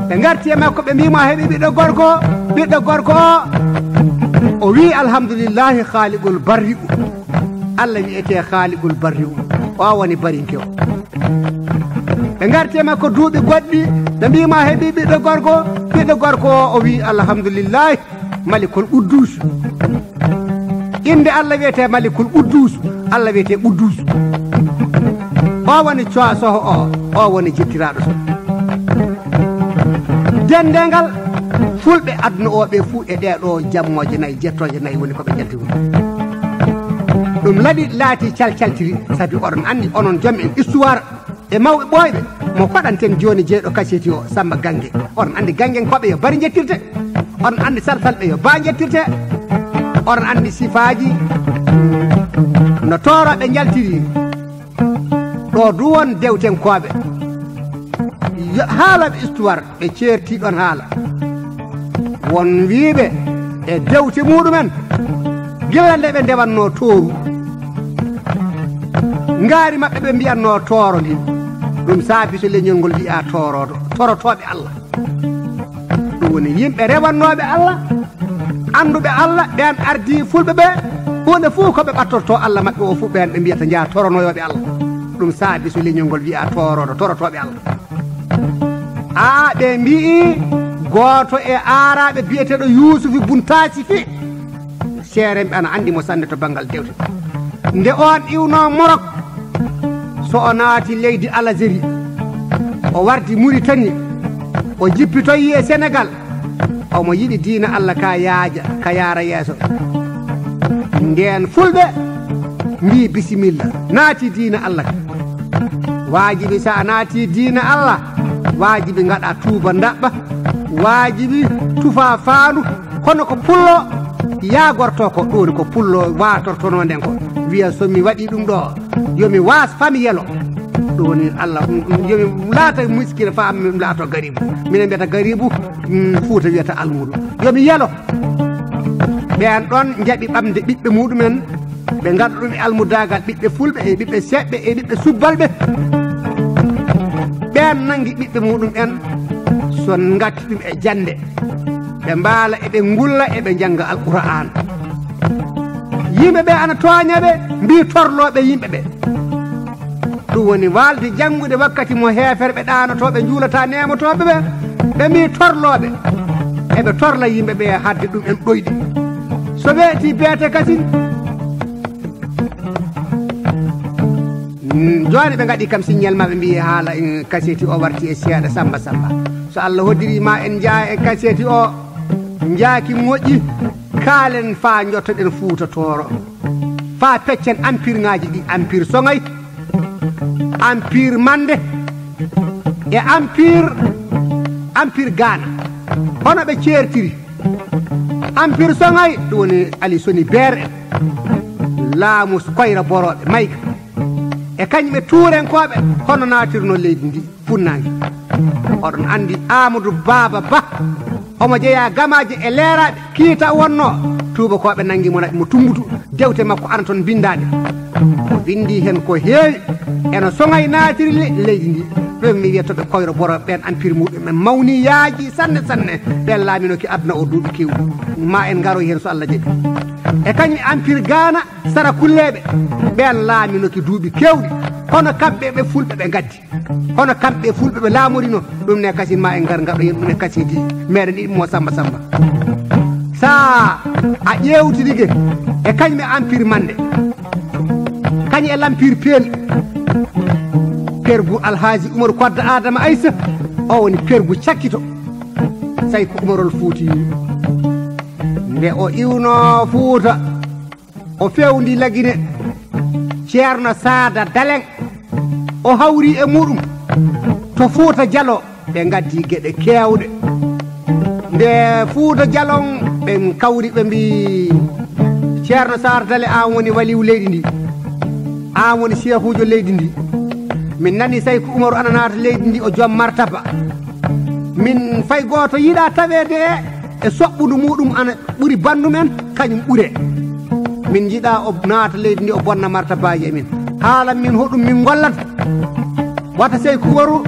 Ɓe ngarti e makko, ɓe mbiima heɓi ɓiɗɗo gorko, ɓiɗɗo gorko o. O wii, "Alhamdulillahi, Khaliqul Barri'u." Allah wiyetee Khaliqul Barri'u. O woni barinke o. Ɓe ngarti e makko duuɓi goɗɗi, ɓe mbiima heɓi ɓiɗɗo gorko, ɓiɗɗo gorko o, o wii, "Alhamdulillahi." Malikul Quddus. Innde Allah wiyetee Malikul Quddus. Allah wiyetee Quddus. O woni coosoho o, o woni jettiraaɗo so. Denndengal fulɓe aduna o ɓe fuu e ɗee ɗoo jammooje nayi, jettooje nayi woni ko ɓe njalti woni. Ɗum laɗi laati calcaltiri, sabi oɗon anndi onon joom en histoire. E mawɓe ɓooyɓe mo koɗanten jooni jeyɗo kaseti o, Samba Gange. Oɗon anndi Gangenkooɓe yo bari njettirte. Oɗon anndi Salfalɓe yo baa njettirte. Oɗon anndi sifaaji no toorooɓe njaltiri. Ɗo du won dewtenkooɓe. Yo-, haalooɓe histoire. Ɓe ceerti ɗon haala. Won wiiɓe e dewte muɗumen, gila nde ɓe ndewannoo tooru, ngaari maɓɓe ɓe mbiyannoo tooro ndin. Ɗum saabi so leñol ngol wiyaa tooroodo, torotooɓe Allah. Ɗum woni yimɓe rewannooɓe Allah, annduɓe Allah, ɓeen ardii fulɓe ɓe, huunde fof ko ɓe ɓattortoo Allah maɓɓe o fof, ɓeen ɓe mbiyata njaha toronoyooɓe Allah. Ɗum saabi so leñol ngol wiyaa tooroodo, torotooɓe Allah. Aa, ɓe mbi'i gooto e aaraaɓe biyeteeɗo Yuusufi bun Taasifi, seerenɓe ana anndi mo sanne to banngal dewte. Nde oon iwnoo Morok, so o naati leydi Alajeri, o wardi Muritani, o jippitoyi e Senegal, omo yiɗi diina Allah ka yaaja, ka yaara yeeso. Ndeen fulɓe mbii, "Bisimilla, naati diina Allah ka." Waajibi, so a naati diina Allah, waajibi ngaɗa tuuba ndaɓɓa, waajibi tufa faandu, kono ko pullo yaagorto ko, ɗum woni ko pullo waatortonoo nden ko. Wiya, "So mi waɗi ɗum ɗo, yo mi waas faa mi yelo." Ɗum woni Allah, ɗum, ɗum, yo mi laata miskina faa mi laato garibu. Minen mbiyata garibu, mm, Fuuta wiyata almuudo. Yo mi yelo. Ɓeen ɗon njaɓi ɓamde ɓiɓɓe muɗumen, ɓe ngadda ɗum e almudaagal ɓiɓɓe fulɓe e ɓiɓɓe seɓɓe e ɓiɓɓe subbalɓe. Ɓeen nanngi ɓiɓɓe muɗum'en, so ngatti ɗum e jannde. Ɓe mbaala, eɓe ngulla, eɓe njannga Alqur'aan. Yimɓe ɓe ana tooña ɓe, mbii torlooɓe yimɓe ɓe. Ɗum woni waalde janngude wakkati mo heeferɓe ɗaanotooɓe njuulata neemotooɓe ɓe, ɓe mbii torlooɓe. Eɓe torla yimɓe ɓe hadde ɗum en ɗoyɗi. So weetii beete kasin, Jooni ɓe ngaɗi kam signal ma ɓe mbiyi haala en kaseti o warti e seeɗa samba samba. So Allah hoddiri ma en njaa e kaseti o njaaki moƴƴi kaalen faa njottoɗen Fuuta Tooro. Faa peccen empire ŋaaji ɗi, empire Soŋay, empire Mande e empire, empire Ghana. Hono ɓe ceertiri. Empire Soŋay, ɗum woni Ali Soni Beer en. Laamu Koyra Borooɓe Mayga. E kañum e tuurenkooɓe hono naatirno leydi ndi funnaange. Oɗon anndi Amadou Baba Ba. Omo jeyaa gamaaji e leeraaɓe kiita wonno. Tuubakooɓe nanngi mo naɓi mo Tummbutu. Dewte makko ana toon binndaaɗe. O winndi heen ko heewi. Eno Soŋay naatiri le-, leydi ndi. Ɗum mi wiyata ɓe Koyra Boro ɓeen empire muɗum en mawni yaaji sanne sanne. Ɓeen laaminoki aduna o duuɓi keewɗi. Ma en ngaroy heen so Allah jaɓi. E kañum empire Ghana, Sarakulleeɓe, ɓeen laaminoki duuɓi keewɗi. Kono kamɓe ɓe fulɓe ɓe ngaddi. Kono kamɓe fulɓe ɓe laamorino. Ɗum ne kasin ma en ngar ngaɗo yen ɗum e kasidi. Meɗen ɗiɗi mo samba samba. Sa a ƴeewtidike e kañum e empire Mande. Kañum e l'empire Peel. Pergu Alhaji Umaru Kodda Adama Aysa. O woni pergu cakkito. Sayko Umarol Fuuti. Nde o iwno Fuuta, o fewndi Lagine, Ceerno Saada Daleŋ, o hawri e muɗum to Fuuta Jalo, ɓe ngaddi geɗe keewɗe. Nde Fuuta Jaloŋ, ɓe kawri, ɓe mbi, "Ceerno Saada Dale, an woni waliw leydi ndi, an woni seehuujo leydi ndi. Min nani Sayku Umaru ana naata leydi ndi, o joom martaba. Min fay gooto yiɗa taweede e soɓɓundu muɗum ana ɓuri banndum en, kañum ɓure. Min njiɗa o naata leydi ndi, o bonna martabaaji e min. Haalan min hoɗum min ngollata." Wata Sayku Umaru